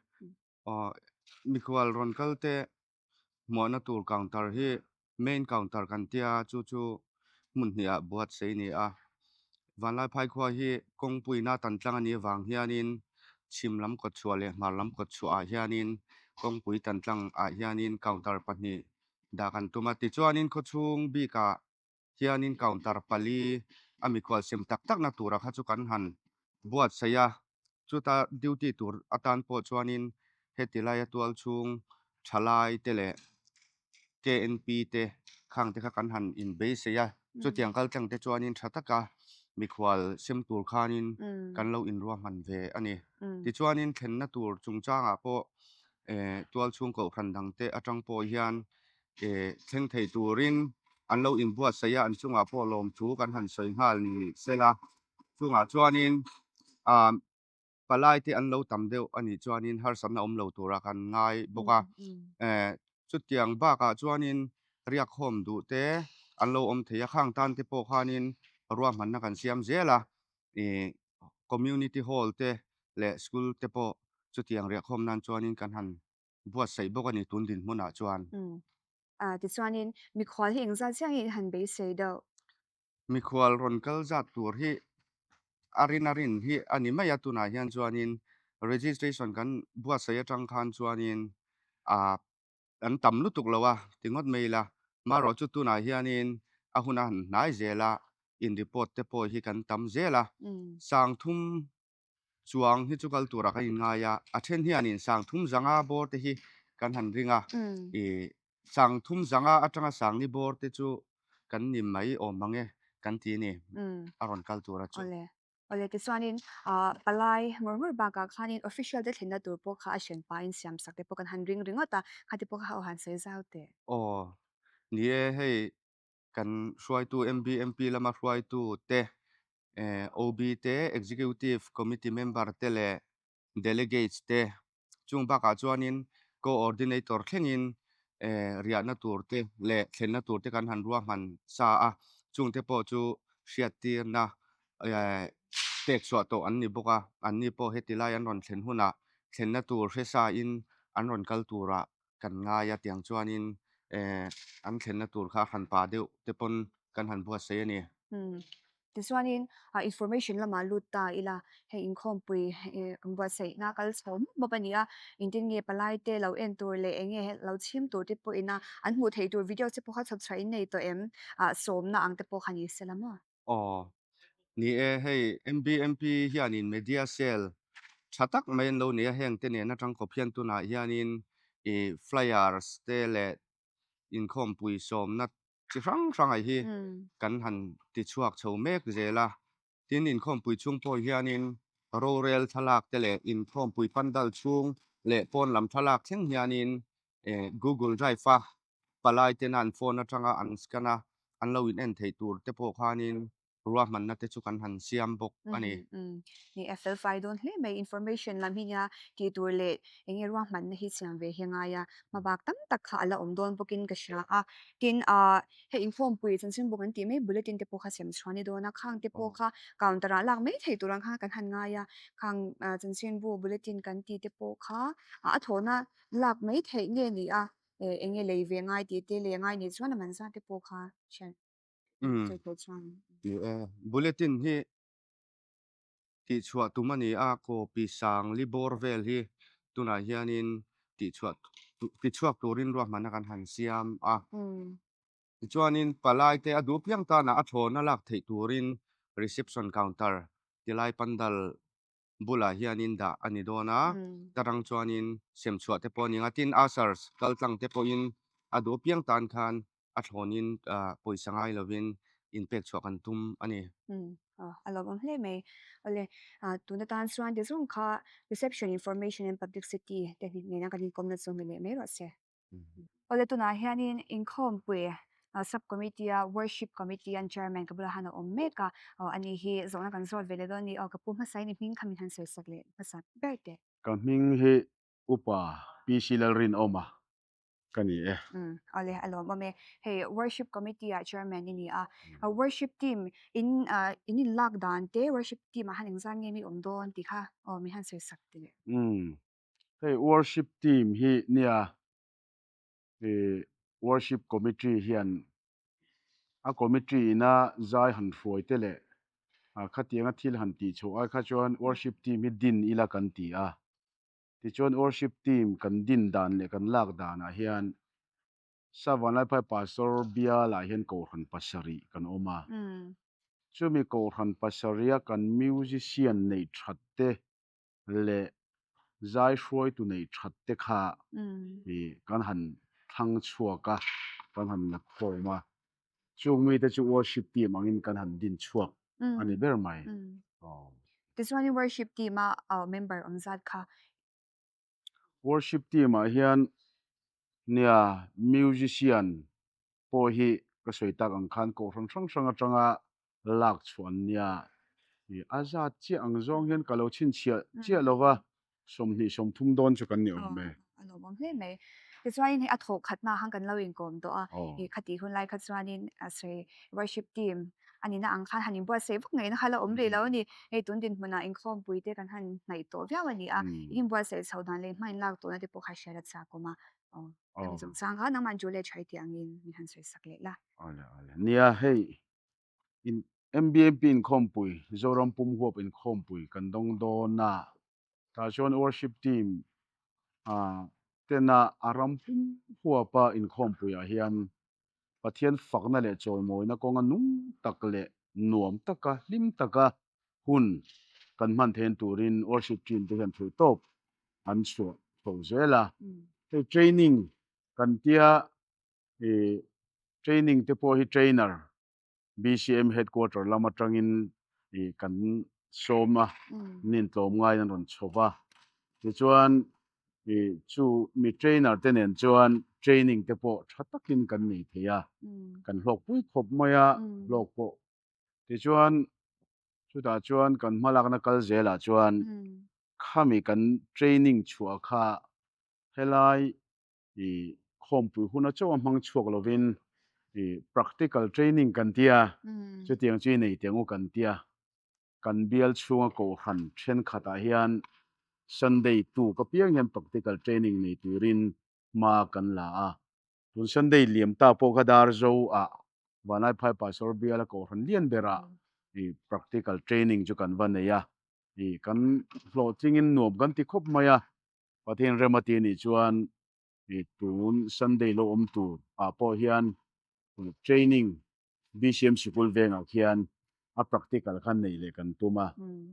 Aw, mikhual rawn kal te hmuahna tur counter hi main counter kan tia chu chu hmun hnihah buatsaih a ni a. Vanlaiphai khua hi kawngpuina tan tlang a nih avang hianin chhim lam kawtchhuah leh hmar lam kawtchhuahah hianin kawngpui tan tlangah hianin counter pahnih dah kan tum a. Tichuanin khawchhung bikah hianin counter pali a mikhual sem tak takna tura kha chu kan han buatsaih a, chuta duty tur atan pawh chuanin heti laia tual chhung thalai te leh KNP te khang te kha kan han inbeisei a, chutiang kal tlang te chuanin tha taka mikhual sem tur khanin kan lo inruahman ve a ni. Tichuanin thlenna tur chungchangah pawh tual chhung kohhran dangte atang pawh hian thleng thei turin an lo inbuatsaih a, an chungah pawh lawmthu kan han sawi nghal ni sela. Chungah chuanin ah palai te an lo tam deuh a nih chuanin harsatna awm lo tura kan ngai bawk a. Chutiang bakah chuanin riakhawm duh te an lo awm thei a, khang tan te pawh khanin ruahmanna kan siam zel a, ih community hall te leh school te pawh chutiang riakhawm nan chuanin kan han buatsaih bawk a ni tun dinhmunah chuan. Tichuanin mikhual hi engzat chiah nge in han beisei deuh? Mikhual rawn kal zat tur hi a rin a rin hi a ni mai a, tunah hian chuanin registration kan buatsaih atang khan chuanin ah an tam lutuk lo a ti ngawt mai ila, marawh chu tunah hianin a hun a han hnai zel a, in report te pawh hi kan tam zel a, sangthum chuang hi chu kal turah kan inngai a, a then hianin sangthum zanga bawr te hi kan han ring a, ih sangthum zanga atanga sangni bawr te chu kan ni mai awm ang e kan ti a ni, a rawn kal tura chu. Awle, awle tichuanin ah palai ngawr ngawr bakah khanin official te thlenna tur pawh kha a hran pahin siam sak te pawh kan han ring ringawt a, khati pawh kha aw han sawi zau teh. Aw, ni e hei kan hruaitu MBMP lama hruaitu te OB te, Executive Committee member te leh Delegates te chung bakah chuanin Coordinator thlengin riahna tur te leh thlenna tur te kan han ruahman sa a, chungte pawh chu hriattirna pek chhuah tawh an ni bawk a, anni pawh heti lai an rawn thlen hunah thlenna tur hre sain an rawn kal turah kan ngai a, tiang chuanin an thlenna tur kha a hran pah deuh te pawn kan han buatsaih a ni. Umm. Tichuanin information lamah lut ta ila, hei inkhawmpui kan buatsaihna kal chho mawp mawp a ni a, engtin nge palai te lo en tur leh eng nge lo chhim tur te pawhin a an hmuh theih tur video che pawh kha chhawp chhuah in nei tawh em? Ah sawmna ang te pawh kha ni sela maw? Aw. Ni e, hei MBMP hianin media cell tha tak mai an lo nei a, heng te nen atang kawp hian tunah hianin ih flyers te leh inkhawmpui sawmna chi hrang hrang ah hi kan han ti chhuak chho mek zel a. Tin, inkhawmpui chhung pawh hianin rorel thlalak te leh inkhawmpui pandal chhung leh pawn lam thlalak thleng hianin Google Drive a palai tena an phone atanga an scan a, an lo in en theih tur te pawh khanin ruahmanna te chu kan han siam bawk a ni. Ni a fel fai dawn hle mai, information lam hi nia tih tur leh eng nge ruahmanna hi siam ve hi a ngai a, hmabak tam tak kha a la awm dawn bawkin ka hria a. Tin, ah hei inkhawmpui chanchinbu kan tih mai bulletin te pawh kha siam chhuah a ni dawn a, khang te pawh kha counter ah lak mai theih tur ang khan kan han ngai a, khang chanchinbu bulletin kan tih te pawh kha a thawhna lak mai theih nge ni a, eng nge lei ve ngai tih te lei a ngai nih chuan a man zat te pawh kha hriat sawi theih chuan. Ni e, bulletin hi tihchhuah tum a ni a, copy sang li bawr vel hi tunah hianin tihchhuah tichhuak turin ruahmanna kan han siam a. Tichuanin palai te a duh piang tanah a thlawna lak theih turin reception counter tilai pandal bulah hianin dah a ni dawn a, tarang chuanin sem chhuah te pawh a ni ang a, tin ushers kal tlang te pawhin a duh apiang tan khan a thlawnin pawisa ngai lovin inpek chhuah kan tum a ni. A lawmawm hle mai. Awle, tun atan chuan ti zawng kha Reception Information and Publicity te nena kan inkawmna chu ni leh mai rawh se. Awle tunah hianin inkhawmpui sub committee a worship committee an chairman ka bulah hian a awm mek a, aw ani hi zawhna kan zawt ve leh dawn a ni. Aw ka pu hmasain i hming kha min han sawi sak leh hmasa ber teh. Ka hming hi Upa PC Lalrinawma. ka ni e. Umm awle a lawmawm e. Hei worship committee ah chairman i ni a, worship team in in in lak dan te worship team ah han engzat nge mi awm dawn tih kha aw min han sawi sak teh le. Umm hei worship team hi nia i worship committee hian a committee ina zai han hruai te leh khatianga thil han tih chhoh ai kha chuan worship team hi din ila kan ti a. Tichuan worship team kan din dan leh kan lak danah hian Savanlaiphai Pastor bialah hian Kohhran pasarih kan awm a. Chumi Kohhran pasariha kan musician neih that te leh zai hruaitu neih that te kha kan han thlang chhuak a, kan han la khawm a. Chung mite chu worship team angin kan han din chhuak a ni ber mai. Tichuanin worship team a member awm zat kha. Worship team ah hian nia musician pawh hi ka sawi tak ang khan kohhran hrang hrang atanga lak chhuah an nia. A zat chiah ang zawng hian ka lo chhinchhiah chiah lova 20 30 dawn chu kan ni awm e. A lawmawm hle mai. Tichuanin hei a thawh khatna khan kan lo inkawm tawh a, i khatih hun lai kha chuanin a sawi worship team a nihna ang khan han inbuatsaih vak ngaihna kha la awm rih lo a ni. Hei tun dinhmunah inkhawmpui te kan han hnaih tawh viau a ni a, i inbuatsaih chhoh dan leh hma inlak tawhna te pawh kha hriat a chak awm a. Aw, hemi chungchang kha nangmah Juliet Chhai tih angin min han sawi sak leh la. Awle awle. Nia hei in MBMP inkhawmpui Zoram pum huap inkhawmpui kan dawng dawn a, Tah chuan worship team tena a ram pum huapa inkhawmpuiah hian Pathian fakna leh chawimawina kawnga nung tak leh nuam taka hlim taka hun kan hman theihna turin worship team te hian theihtawp an chhuah chho zel a. Hei training kan tia ih training te pawh hi trainer BCM headquarter lam atangin ih kan sawm a, nin tlawm ngaiin an rawn chho va. Tichuan ih chu mi trainer te nen chuan training te pawh tha takin kan nei thei a, kan hlawkpui khawp mai a, hlawk pawh. Tichuan chutah chuan kan hmalakna kal zelah chuan khami kan training chhuah kha helai i khawmpui huna chauh a hmang chhuak lovin i practical training kan tia, chutiang chu i nei teh ang u kan tia. Kan bial chhunga kohhran thenkhatah hian Sunday tuk apiang hian practical training nei turin hma kan la a. Tun Sunday liam ta pawh kha Darzo ah Vanlaiphai Pastor biala kohhran lian berah i practical training chu kan va nei a. I kan hlawhtlingin nuam kan ti khawp mai a. Pathian rem a ti anih chuan i tun Sunday lo awm tur ah pawh hian training BCM sikul vengah khian a practical kha neih leh kan tum a.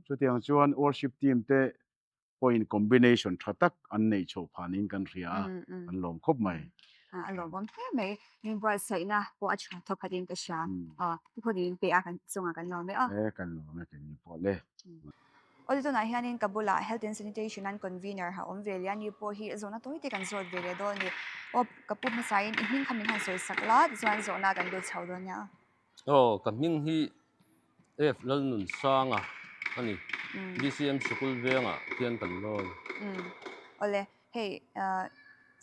Chutiang chuan worship team te pawhin combination tha tak an neih chhoh phah niin kan hria a, kan lawm khawp mai. A lawmawm hle mai. Min buatsaihna pawh a tha thawk khatin ka hria. Ti phawt in pe a kan chungah kan lawm e aw. E kan lawm e keini pawh le. Awle tunah hianin ka bulah Health and Sanitation an convener ha awm ve leh a ni pawh hi zawhna tawi te kan zawt ve leh dawn a ni. Aw ka pu hmasain i hming kha min han sawi sak la tichuan zawhna kan lut chho dawn nia. Aw ka hming hi F Lalnunsanga a ni. BCM sikul vengah khian kan lawi. Awle Hei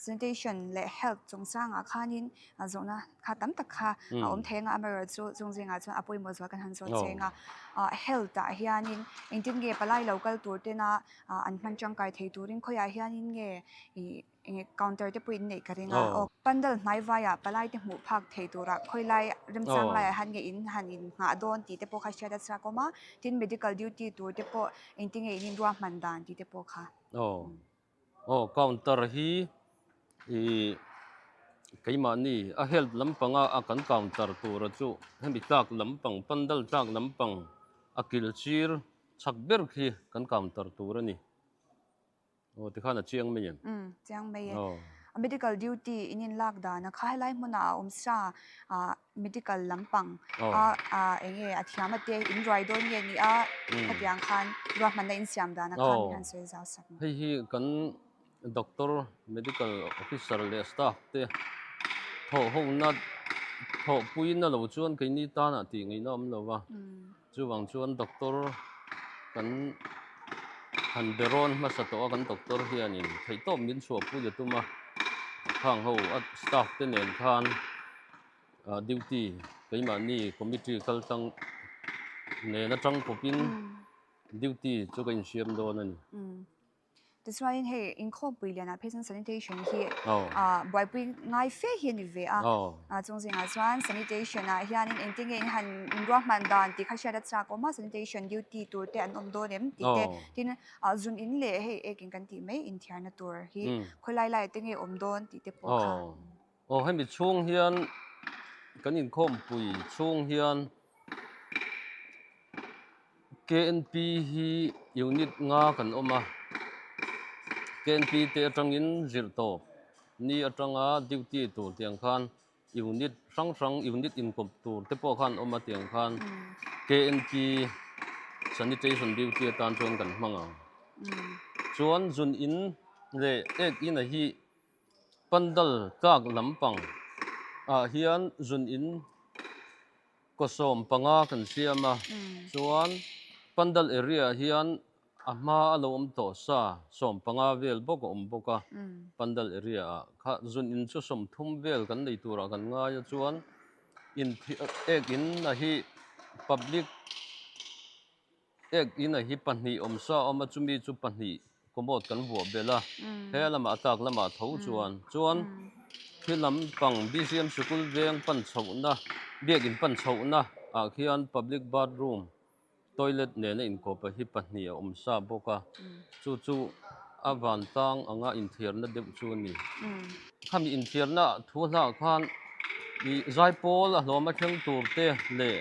sanitation leh health chungchangah khanin zawhna kha tam tak kha a awm thei anga amaherawhchu chung zingah chuan a pawimawh zual kan han zawt cheng a. Health ah hianin engtin nge palai lo kal tur tena an hman tangkai thei turin khawiah hianin nge ih eng counter te pawh in neih ka ring a. Aw pandal hnai vaiah palai te hmuh phak thei turah khawilai remchang laiah hian nge in han in nghah dawn tih te pawh kha hriat a chhuak awm a. Tin medical duty tur te pawh engtin nge in inruahman dan tih te pawh kha. Aw counter hi ih keimahni a health lampanga a kan counter tura chu hemi tlak lampang pandal tlak lampang a kil chir chak ber khi kan counter tur a ni aw tikhan a chiang mai em? Umm chiang mai e. A medical duty in in lak dan a kha helai hmunah a awm sa ah medical lampang a ah eng nge a thiam a te in ruai dawn nge ni a khatiang khan ruahmanna in siam dan a khan min han sawi zau sak. Hei hi kan doctor medical officer leh staff te thawh ho na thawh pui na lo chuan keini tanah tih ngaihna awm lo va chuvang chuan doctor kan han be rawn hmasa tawh a kan doctor hianin theihtawp min chhuahpui a tum a. Khang ho a staff te nen khan duty keimahni committee kal tlang nen atang pawpin duty chu ka insiam dawn a ni. Tichuanin hei inkhawmpui lianah phei chuan sanitation hi buaipui ngai fe hi a ni ve a. Chung zingah chuan sanitation ah hianin engtin nge in han inruahman dan tih kha hriat a chak awm a, sanitation duty tur te an awm dawn em tih te tin zun in leh hei ekin kan tih mai inthiarna tur hi khawilai laiah te nge awm dawn tih te pawh kha. Aw hemi chhung hian kan inkhawmpui chhung hian KNP hi unit nga kan awm a, KNP te atangin zirh tawp ni atanga duty tur tiang khan unit hrang hrang unit inkawp tur te pawh khan awm a tiang khan KNP sanitation duty atan chuan kan hmang ang. Chuan zun in leh ek in a hi pandal tlak lampang ah hian zun in Kaw 15 kan siam a, chuan Pandal area ah hian a hma a lo awm tawh sa 15 vel bawk a awm bawk a, Pandal area ah kha zun in chu 30 vel kan nei turah kan ngai a, chuan in ek in a hi public Ek ina hi pahnih awm sa a awm a, chumi chu pahnih commode kan vuah belh a, he lamah a tlak lamah tho chuan chuan khi lampang BCM sikul veng pan chhohna biakin pan chhohna ah khian public bathroom toilet nena inkawpa hi pahnih a awm sa bawk a, chu chu a vantlang anga inthiarna deuh chu a ni. Khami inthiarna thu hlah khan ih zaipawl a hlawm a thleng tur te leh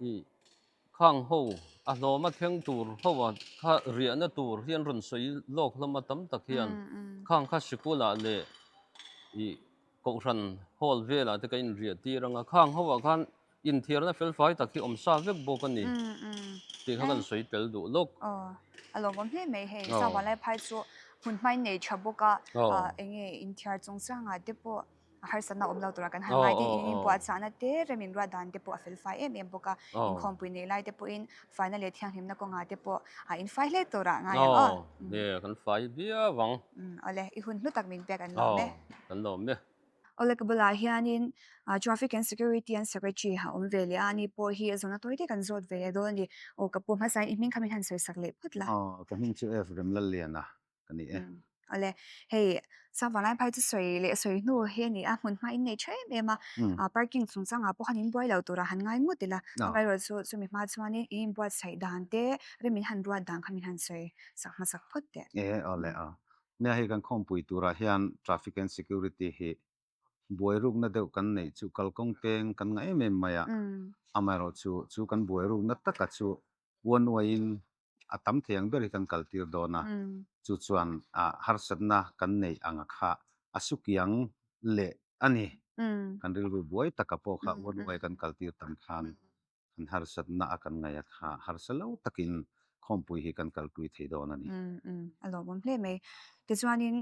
ih Khang ho a hlawm a thleng tur ho a kha riahna tur hi an rawn sawi lawk hlawm a tam tak hian khang kha sikulah leh ih kohhran hall velah te ka inriah tir ang a, khang ho ah khan inthiarna fel fai tak hi awm sa vek bawk a ni tih kha kan sawi tel duh lawk. Aw a lawmawm hle mai hei Savanlai phai chu hmun hmain nei tha bawk a eng nge inthiar chungchangah te pawh a harsatna awm lo tura kan han ngai te in inpuahchahna te rem inruat dan te pawh a fel fai em em bawk a, inkhawmpui nei lai te pawhin faina leh thianghlimna kawngah te pawh a infai hle tura ngai ang aw. Nge kan fai viau ang. Awle i hun hlu tak min pek an lawm e. Kan lawm e. Awle ka bulah hianin Traffic and Security and Secretary a awm ve leh a, ani pawh hi zawhna tawi te kan zawt ve leh dawn a ni. Aw ka pu hmasa in i hming kha min han sawi sak leh phawt la. Aw ka hming chu F Remlalliana ka ni e. Awle, hei Sangvanglai phai chu sawi leh sawi hnu hi a ni a, hmun hma in nei tha em em a, parking chungchangah pawh khan in buai lo tura han ngai ngawt ila, amaherawh chu chumi hma chuanin in inbuatsaih dan te rem in han ruat dan kha min han sawi sak hmasak phawt teh. E awle aw, nia hei kan khawmpui turah hian traffic and security hi buai rukna deuh kan neih chu kalkawng peng kan ngah em em mai a, amaherawh chu chu kan buai rukna taka chu one way in a tam thei ang ber hi kan kaltir dawn a, chu chuan harsatna kan neih anga kha a sukiang leh a ni. Kan rilru buai taka pawh kha one way kan kaltir tam khan kan harsatna a kan ngaih a kha harsa lo takin khawmpui hi kan kalpui thei dawn a ni. A lawmawm hle mai. Tichuanin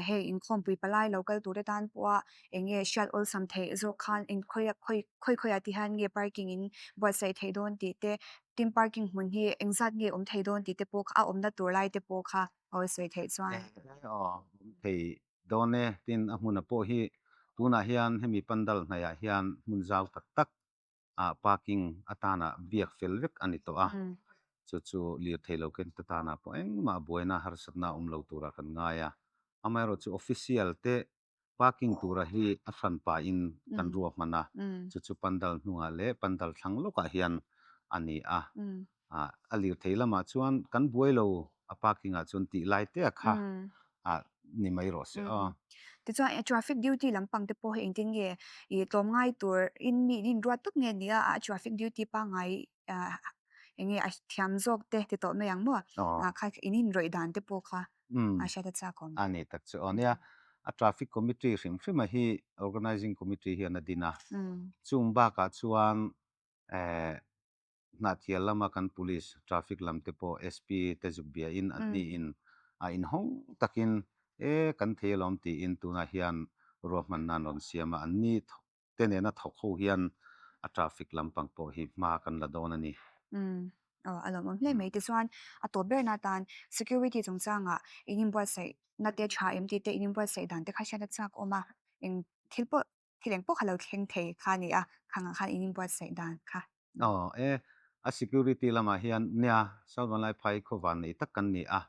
hei inkhawmpui palai lo kal tur te tan pawha eng nge hriat awlsam theih zawk khan eng khawi khawi khawi khawiah ti hian nge parking in buatsaih theih dawn tih te, tin parking hmun hi engzat nge awm thei dawn tih te pawh kha a awmna tur lai te pawh kha a awlsawi theih chuan. Aw awm thei dawn e, tin a hmuna pawh hi tunah hian hemi pandal hnaihah hian hmun zau tak tak ah parking atana biak fel vek a ni tawh a, chu chu lirthei lo ken te tanah pawh engmah buaina harsatna a awm lo turah kan ngai a. Amaherawh chu official te parking tura hi a hran pahin kan ruahman a, chu chu pandal hnungah leh pandal thlang lawkah hian a ni a. A lirthei lamah chuan kan buai lo a parking ah chuan tih lai te a kha ni mai rawh se aw. Tichuan traffic duty lampang te pawh hi engtin nge i tlawm ngai tur in mi in inruat tawp nge nia a traffic duty pangngai eng nge a thiam zawk te ti tawh mai ang maw kha in inrawih dan te pawh kha a hriat a chak awm. A ni tak chu aw nia a traffic committee hrim hrim a hi organizing committee hian a din a chung bakah chuan Hnahthial lama kan Police, Traffic lam te pawh SP te zuk biain an niin a inhawng takin e kan thei alawm tiin tunah hian ruahmanna an rawn siam a, an ni te nena thawk ho hian a traffic lampang pawh hi hma kan la dawn a ni. Aw a lawmawm hle mai. Tichuan a tawp berna atan security chungchangah in inbuatsaih na te tha em tih te in inbuatsaih dan te kha hriat a chak awm a, eng thil pawh thil eng pawh kha lo thleng thei kha a ni a, khangah khan in inbuatsaih dan kha. Aw e, a security lamah hian nia South Vanlaiphai khaw van nei tak kan ni a,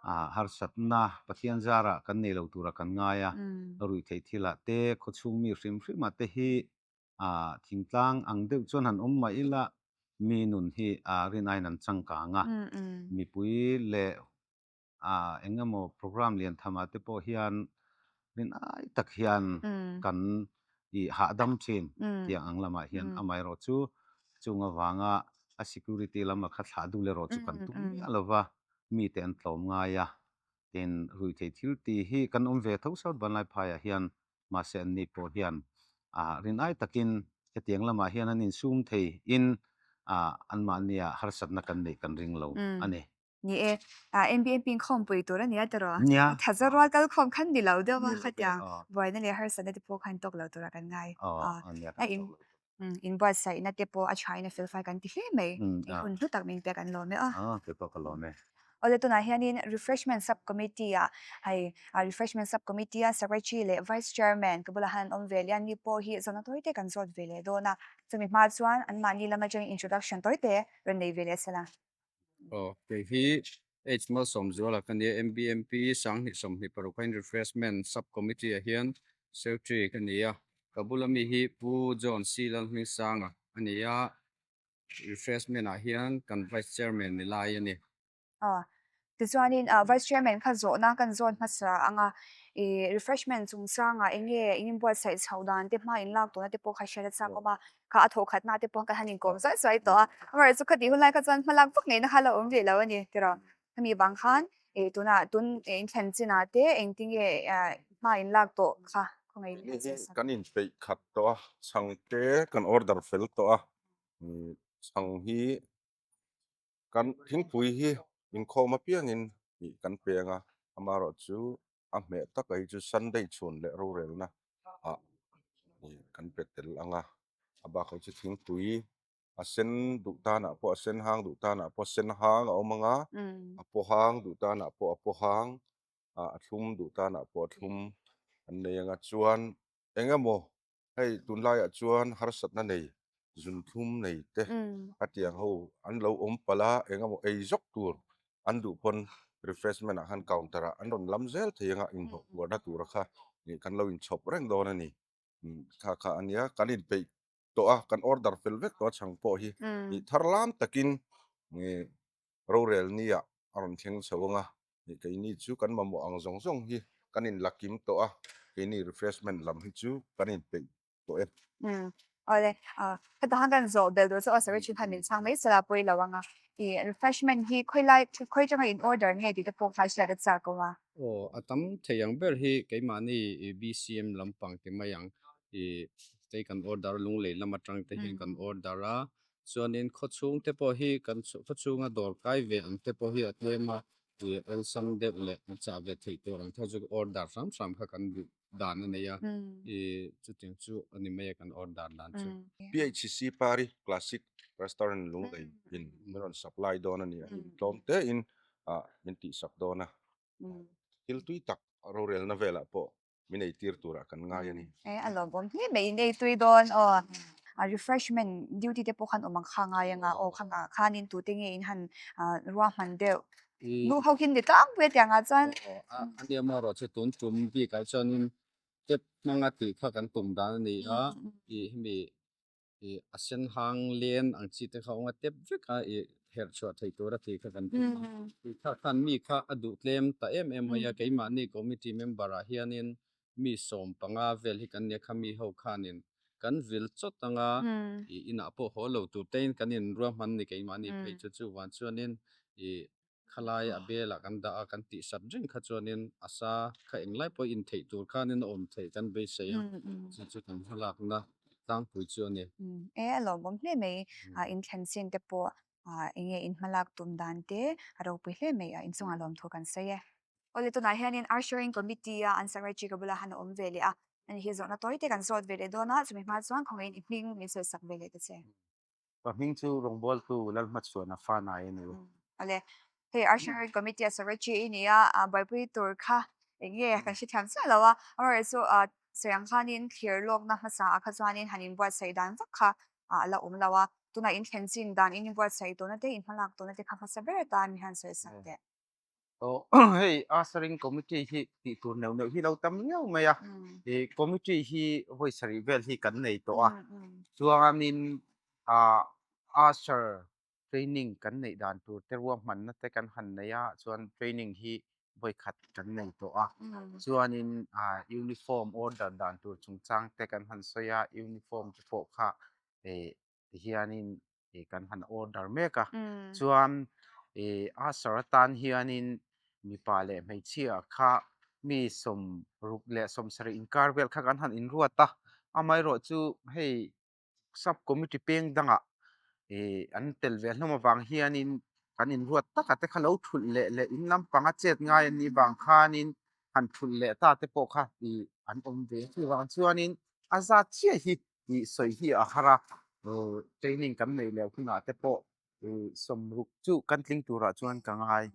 ah harsatna Pathian zarah kan nei lo tura kan ngai a, ruihtheih thilah te khawchhung mi hrim hrimah te hi ah thingtlang ang deuh chuan han awm mah ila mi nun hi ah rinaiin an changkang a, mipui leh ah eng emaw program lian thamah te pawh hian rinai tak hian kan ih hahdam thin tiang ang lamah hian amaherawh chu chung avanga a security lama kha thlah dul erawh chu kan tum miah lova mite an tlawm ngai a, tin ruihtheih thil tih hi kan awm ve tho South Vanlaiphaiah hian mahse anni pawh hian ah rinai takin hetiang lamah hian an insum thei in ah anmahnia harsatna kan neih kan ring lo a ni. Ni e, NBNP inkhawmpui tur a nia tiraw? Nia. Thaza rual kal khawm khan ni lo deuh a khatiang buaina leh harsatna te pawh khan tawk lo tura kan ngai. A in inbuatsaihna te pawh a thain a felfai kan ti hle mai. I hun hlu tak min pek an lawm e aw. Kei pawh ka lawm e. Awle tunah hianin Refreshment Sub Committee ah hei Refreshment Sub Committee a Secretary leh Vice Chairman ka bulah hian an awm ve leh a, ni pawh hi zawhna tawi te kan zawt ve leh dawn a. Chumi hma chuan anmahni lam atangin introduction tawi te rawn nei ve leh sela. Aw, kei hi H Malsawmzuala ka nia, MBMP 2026 a in Refreshment Sub Committee ah hian Secretary ka ni a, ka bula mi hi Pu John C Lalhmingsanga a ni a, Refreshment ah hian kan Vice Chairman ni lai a ni. Aw, Tichuanin Vice Chairman kha zawhna kan zawn hmasa ang a, ih refreshment chungchangah eng nge in inbuatsaih chhoh dan te hma in lak tawhna te pawh kha hriat a chak awm a, kha a thawh khatna te pawh kan han inkawm zuai zuai tawh a, amaherawhchu chu khatih hun lai kha chuan hma lak vak ngeina kha a lo awm rih lo a ni tiraw. Hemi vang khan ih tunah tun inthlen chinah te engtinge hma in lak tawh kha khawngaih in Keini hi kan inpeih khat tawh a, chhangte kan order fel tawh a, chhang hi Kan thingpui hi inkhawm apiangin tih kan peng a, amaherawhchu a hmeh taka hi chu Sunday chhun leh rorelna ah kan pe tel ang a, a bakah chu thingpui a sen duh tanah pawh a sen hang duh tanah pawh sen hang a awm ang a, a paw hang duh tanah pawh a paw hang, a thlum duh tanah pawh a thlum an nei ang a, chuan eng emaw Hei tunlaiah chuan harsatna nei zunthlum nei te a tiang ho an lo awm palh a, eng emaw ei zawk tur an duh pawn refreshment ah khan counter ah an rawn lam zel thei anga inhlawh puarna tura kha kan lo inchhawp reng dawn a ni. Kha kha a nia kan inpeih tawh a, kan order fel vek tawh a chhang pawh hi thar lam takin rorel ni ah a rawn thleng chho ang a, keini chu kan mamawh ang zawng zawng hi kan in la kim tawh a, keini refreshment lam hi chu kan in peih tawh e. Umm awle heta khan kan zawh bel tur chu aw secretary khan min chhang mai sela pawi lo ang a, ih refreshment hi khawi lai khawi atanga in order nge tih te pawh kha hriat a chak awm a. Aw a tam thei ang ber hi keimahni BCM lampang ti mai ang ih tei kan order lunglei lam atang te hian kan order a, Chuanin khawchhung te pawh hi kan khawchhunga dawr kai ve ang te pawh hi a tlem a, ih awlsam deuh leh an chah ve theih tur ang kha chu order hram hram kha kan duh dan a nei a, ih chutiang chu a ni mai a kan order dan chu. PHC Pari Classic Restaurant Lunglei in min rawn supply dawn a ni a, tlawm te in ah min tihsak dawn a, thil tui tak rorelna velah pawh min ei tir turah kan ngai a ni. E a lawmawm hle mai in ei tui dawn aw. A refreshment duty te pawh khan awm ang kha ngai anga aw kha ngah khanin tute nge in han ruahman deuh nu ho hi ni tlangpui a tiangah chuan. A nia maw erawh chu tun tum bikah chuanin tap hmanga tih kha kan tum dan a ni a, ih hemi ih a sen hang len ang chi te kha awng a tep vek a ih herh chhuah theih tur a tih kha kan tum a tih kha khan mi kha a duh tlem ta em em mai a keimahni committee member ah hianin mi 15 vel hi kan nia kha mi ho khanin kan vil chawt anga ih inah pawh haw lo tur te in kan in ruahman ni keimahni phei chu chuvan chuanin ih Khalai a belah kan dah a, kan tihsat reng kha chuanin a sa kha englai pawh in theih tur khanin a awm theih kan beisei a, chu chu kan hmalakna tlangpui chu a ni. E, a lawmawm hle mai, inthlen chin te pawh eng nge in hmalak tum dan te a ropui hle mai a, inchungah lawmthu kan sawi e. Awle tunah hianin Ushering Committee a an secretary ka bulah han a awm ve leh a, ani hi zawhna tawi te kan zawt ve leh dawn a, chumi hma chuan khawngaihin i hming min sawisak ve leh ta che. Ka hming chu rawngbawltu Lalhmachhuana Fanai a ni. Awle, hei Usher Committee a Secretary i ni a, buaipui tur kha eng nge kan hrethiam chiah lo a, amaherawhchu sawi ang khanin thlir lawkna hmasa ah kha chuanin han inbuatsaih dan vak kha a la awm lo a, tunah in thlen chin dan in inbuatsaih tawhna te, in hmalak tawhna te kha hmasa ber atan mi han sawi sak teh. Aw hei Ushering Committee hi tih tur neuh neuh hi lo tam viau mai a, ih committee hi vawi sarih vel hi kan nei tawh a, chuanin ah usher training kan neih dan tur te ruahmanna te kan han nei a, chuan training hi vawi khat kan nei tawh a, chuanin ah uniform order dan tur chungchang te kan han sawi a, uniform te pawh kha ih tihianin ih kan han order mek a chuan ih usher atan hianin mipa leh hmeichhia kha mi sawmruk leh sawmsarih inkar vel kha kan han inruat a amaherawh chu hei sub committee peng dangah ih an tel ve hlawm avang hianin kan inruat taka te kha lo thulh leh leh in lampanga chet ngai an nih vang khanin han thulh leh ta te pawh kha ih an awm ve chuvang chuanin a zat chiah hi tih sawi hi a har a, training kan neih leh hunah te pawh sawmruk chu kan tling turah chuan ka ngai.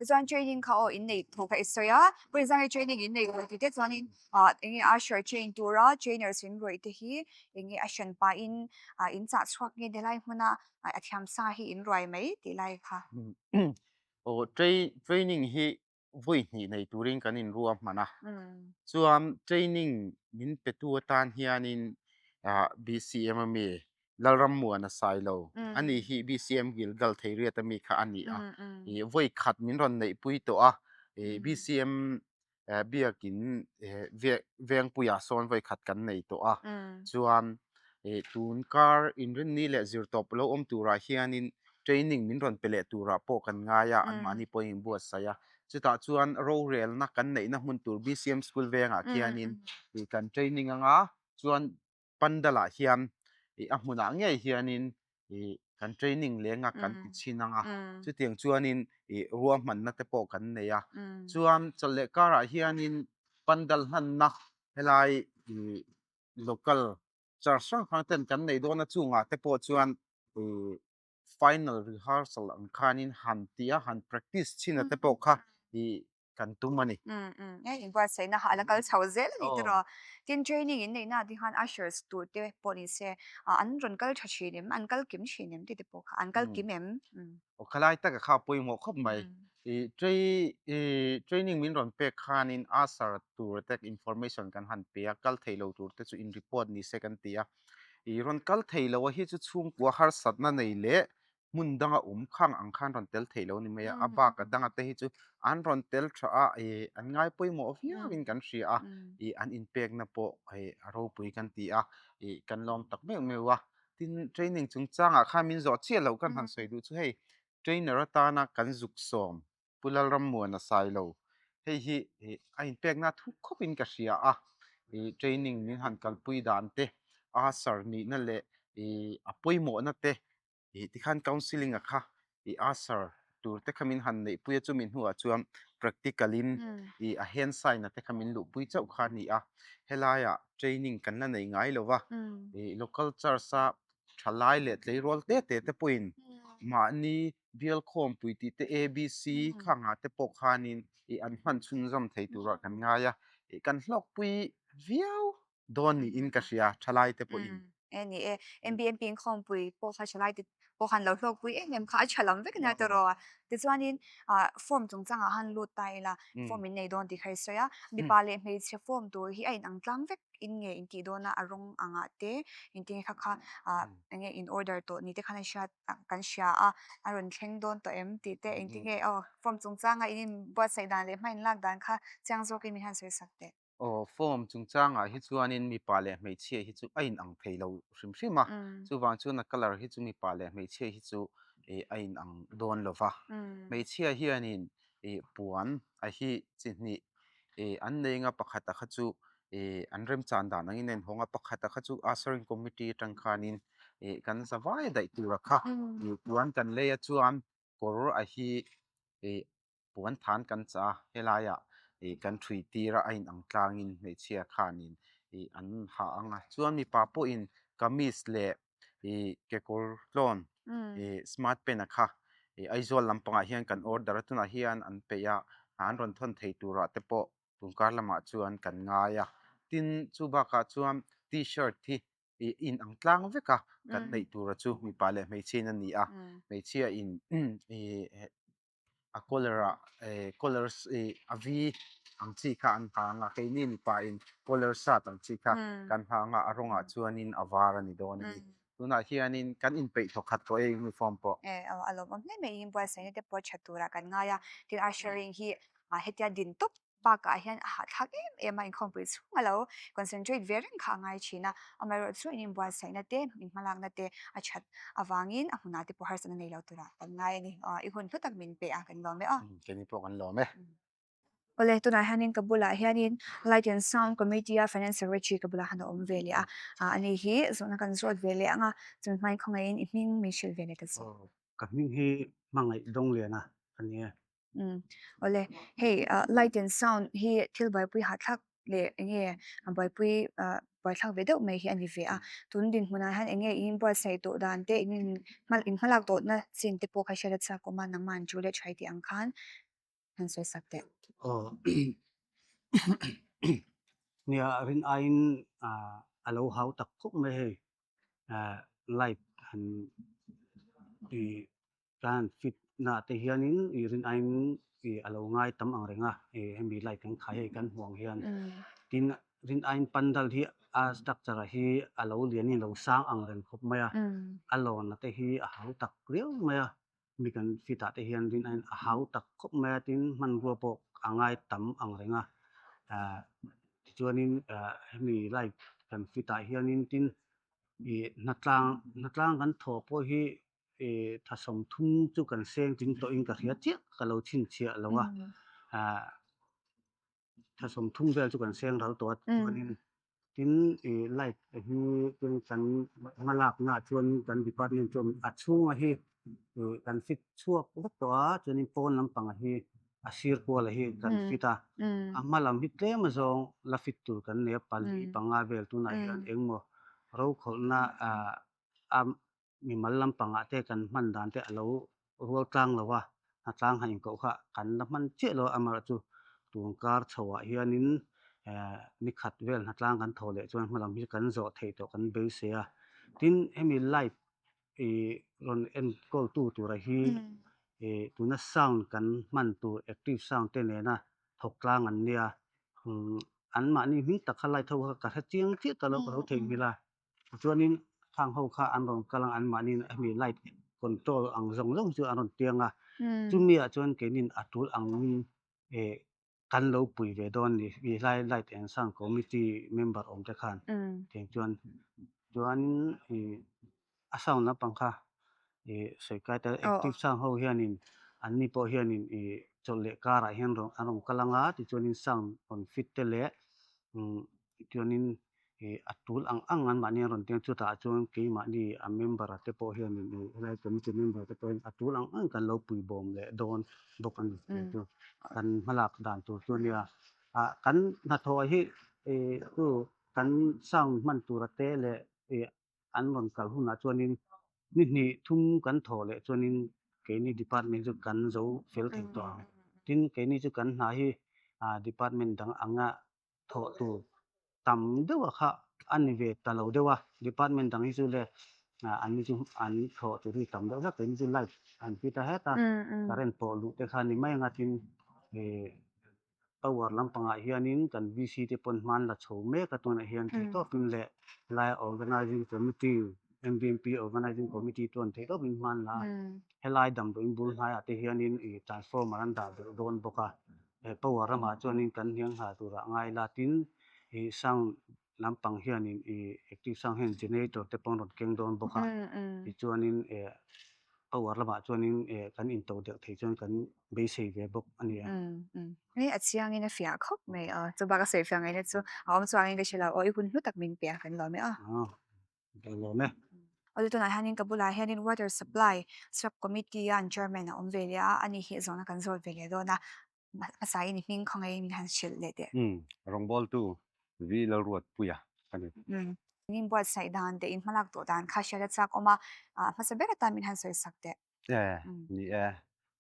Tichuan training kha aw in neih thu kha i sawi a, for example training in neih tur tih te chuanin eng nge usher train tura trainers in rawih te hi eng nge a hran pahin in chah chhuak nge ti lai hmuna a thiam sa hi in ruai mai tih lai kha. Aw training hi vawi hnih nei turin kan inruah hman a, chuan training min petu atan hianin BCM a mi Lalrammuana Sailo a ni hi BCM Gilgal Theiriat a mi kha a ni a, ih vawi khat min rawn neihpui tawh a, ih BCM biakin Vengpuiah sawn vawi khat kan nei tawh a, chuan ih tun kar inrinni leh zirtawp lo awm turah hianin training min rawn pe leh turah pawh kan ngai a, anmahni pawhin in buatsaih a. Chutah chuan rorelna kan neihna hmun tur BCM School vengah khianin ih kan training anga chuan Pandal-ah hian ih a hmunah ngei hianin ih kan training leng a kan ti chhin anga chutiang chuanin ih ruahmanna te pawh kan nei a. Chuan chawlh leh karah hianin Pandal hlanna helai ih local church hrang hrang ten kan nei dawn a chungah te pawh chuan ih final rehearsal ang khanin han tih a han practice chhin a te pawh kha ih kan tum a ni. Umm umm e inbuatsaihna kha a la kal chho zel a ni tiraw. Tin training in neihna ah te khan ushers tur te pawh ni se an rawn kal tha thin em an kal kim thin em tih te pawh kha an kal kim em? Aw khalai taka kha a pawimawh khawp mai. Ih ih training min rawn pek khanin usher tur te information kan han pe a kal thei lo tur te chu in report ni se kan ti a. Ih rawn kal thei lo a hi chu chhungkua harsatna nei leh hmun danga awm khang ang khan rawn tel thei lo a ni mai a, a bak a danga te hi chu an rawn tel tha a ih an ngai pawimawh viauin kan hria a ih an inpekna pawh ih a ropui kan ti a ih kan lawm tak meuh meuh a. Tin training chungchangah khan min zawh chiah loh kan han sawi duh chu hei trainer atana kan zuk sawm Pu Lalrammuana Sailo hei hi ih a inpekna thuk khawpin ka hria a, ih training min han kalpui dan te, usher nihna leh ih a pawimawhna te ih tikhan counselling a kha ih usher tur te kha min han neihpui a chumi hnuah chuan practical in ih a hand sign a te kha min luhpui chauh kha a ni a, helaiah training kan la nei ngai lo va, ih local church a thalai leh tleirawl te te te pawhin mahni bial khawmpui tih te ABC khangah te pawh khanin ih an hman chhunzawm thei turah kan ngai a, ih kan hlawkpui viau dawn niin ka hria thalai te pawhin. E ni e, MBMP inkhawmpui pawh kha thalai te pawh khan lo hlawkpui em em kha a tha lam vek ania tawh a, tichuanin ah form chungchangah han lut ta ila form in nei dawn tih kha i sawi a, mipa leh hmeichhe form tur hi a inang tlang vek in nge intih dawn a, a rawng angah te engtin nge kha kha ah eng nge in order tawh ni te khan a hriat kan hria a, a rawn thleng dawn tawh em tih te engtin nge aw form chungchanga in inbuatsaih dan leh hma in lak dan kha chiang zawkin min han sawi sak teh. Aw form chungchangah hi chuanin mipa leh hmeichhia hi chu a inang thei lo hrim hrim a, chuvang chuan a colour hi chu mipa leh hmeichhia hi chu ih a inang dawn lo va, hmeichhia hianin ih puan a hi chi hnih ih an nei anga pakhata kha chu ih an remchan dan angin a inhawng a, pakhata kha chu ushering committee atang khanin ih kan za vai daih tura kha ih puan kan lei a chuan kawr a hi ih puan than kan chah a helaiah ih kan thui tir a a inang tlangin hmeichhia khanin ih an ha ang a chuan mipa pawhin kamis leh. I kekawr tlawn i smart pen a kha i Aizawl lampangah hian kan order a tunah hian an peih a an rawn thawn thei turah te pawh tunkar lamah chuan kan ngai a tin chu bakah chuan t-shirt hi i in ang tlang vek a kan neih tura chu mipa leh hmeichhia in a ni a hmeichhia in i a collar ah eh collar ih a v ang chi kha an ha ang a keini mipa in collar shirt ang chi kha kan ha ang a a rawngah chuanin a var a ni dawn a ni tunah hianin kan inpeih thawk khat tawh e uniform pawh. Eh aw a lawmawm hle mai inbuatsaihna te pawh tha turah kan ngai a tin ushering hi hetia din tawp Bakah hian a hahthlak em em a, inkhawmpui chhung a lo concentrate ve reng kha a ngai thin a, amaherawh chu in inbuatsaihna te, in hmalakna te a that avangin a hmunah te pawh harsatna nei lo turah kan ngai a ni. Aw, i hun hlu tak min pe a, kan lawm e aw. Keini pawh kan lawm e. Awle, tunah hianin ka bulah hianin Light and Sound Committee a Finance Secretary ka bulah khan a awm ve leh a, ani hi zawhna kan zawt ve leh ang a, chumi hmain khawngaihin i hming min hrilh ve leh ta che. Ka hming hi Hmangaih Dawngliana a ni e. Umm awle hei light and sound hi thil buaipui hahthlak leh eng nge buaipui ah buaithlak ve deuh mai hi a ni ve a tun dinhmunah hian eng nge in buatsaih tawh dan te in in hmalak tawh na chin te pawh kha hriat a chak awm a nangmah an chu leh tha i tih ang khan han sawi sak teh. Aw nia rin aiin a lo hau tak khawp mai hei light han tih Kan fit na te hianin i rin aiin i a lo ngai tam ang reng a, i hemi light kan khai hei kan hmuh ang hian. Tin, rin aiin pandal hi a structure ah hi a lo lian in a lo sang ang reng khawp mai a, a lawn te hi a hau tak riau mai a, mi kan fit ah te hian rin aiin a hau tak khawp mai a, tin hmanrua pawh a ngai tam ang reng a, ah tichuanin ah hemi light kan fit ah hianin tin i hnatlang hnatlang kan thawh pawh hi tha 30 chu kan seng tling tawhin ka hria chiah ka lo chhinchhiah lo a ah tha 30 vel chu kan seng ral tawh a chuanin tin ih light hi tin kan hmalakna ah chuan kan department chuan a chhunga hi ih kan fit chhuak vek tawh a chuanin pawn lampang hi a sir kuala hi kan fit a a hma lam hi tlem azawng la fit tur kan nei a pali panga vel tunah hian engmaw rokhawlhna ah a mimal lampangah te kan hman dan te a lo rual tlang lo a, a tlang han inkoh kha kan la hman chiah lo a, amaherawhchu chu tun kar chhoah hianin eh ni khat vel hnatlang kan thaw leh chuan hmalam hi kan zawh theih tawh kan beisei a, tin hemi light ih rawn enkawl tu tura hi ih tuna sound kan hman tur active sound te nena thawk tlang an nia, anmahni hming tak kha light ho kha ka hre chiang chiah ta lo ka lo theihnghilh a. Chuanin khang ho kha an rawn kal ang anmahniin hemi light control ang zawng zawng chu an rawn piang a, chumi ah chuan keinin a tul angin eh kan lo pui ve dawn ni i hlai light and sound committee member awm te khan tiang chuan chuanin ih a sound lampang kha ih sawi kai tel active sound ho hianin anni pawh hianin ih chawlh leh karah hian rawn an rawn kal ang a tichuanin sound rawn fit te leh umm chuanin ih a tul ang ang an mahni an rawn ti a chutah chuan keimahni a member a te pawh hianin ih helai committee member te pawh hian a tul ang ang kan lo pui bawm leh dawn bawk a ni tih chu kan hmalak dan tur chu a nia ah kan hnathawh hi ih chu kan sound hman tur a te leh ih an rawn kal hunah chuanin ni hnih thum kan thawh leh chuanin keini department chu kan zo fel thei tawh ang tin keini chu kan hna hi ah department dang anga thawh tur tam deuh a kha a ni ve ta lo deuh a department dang hi chu le an ni chu an thawh tur hi tam deuh hlek keini chu light an fit a het a current pawh luh te kha a ni mai ang a tin ih power lampangah hianin kan VC te pawn hma an la chho mek a tunah hian theihtawpin leh helai organizing committee MBMP organizing committee chuan theihtawpin hma an la a helai damdawiin bul hnaiah te hianin ih transformer an dah belh dawn bawk a. He power ramah chuanin kan hniang hna turah ngai la tin ih sound lampang hianin ih active sound hian generator te pawh an rawn keng dawn bawk a tichuanin eh power lamah chuanin eh kan into deuh thei chuan kan beisei ve bawk a ni a. Hei a chiangin a fiah khawp mai a, chubak a sawi fiah ngaihna chu a awm chuangin ka hre lo aw i hun hlu tak min pe a kan lawm e a. Ka lawm e. Awle tunah hianin ka bulah hianin water supply sub committee a an chairman a awm ve leh a, ani hi zawhna kan zawt ve leh dawn a, hmasa in i hming khaw ngeiin min han hrilh leh teh. Umm, rawngbawltu V Lalruatpuia ka ni. Umm, In inbuatsaih dan teh in hmalak tawh dan kha hriat a chak awm a, hmasa ber atan min han sawi sak teh. E, ni e.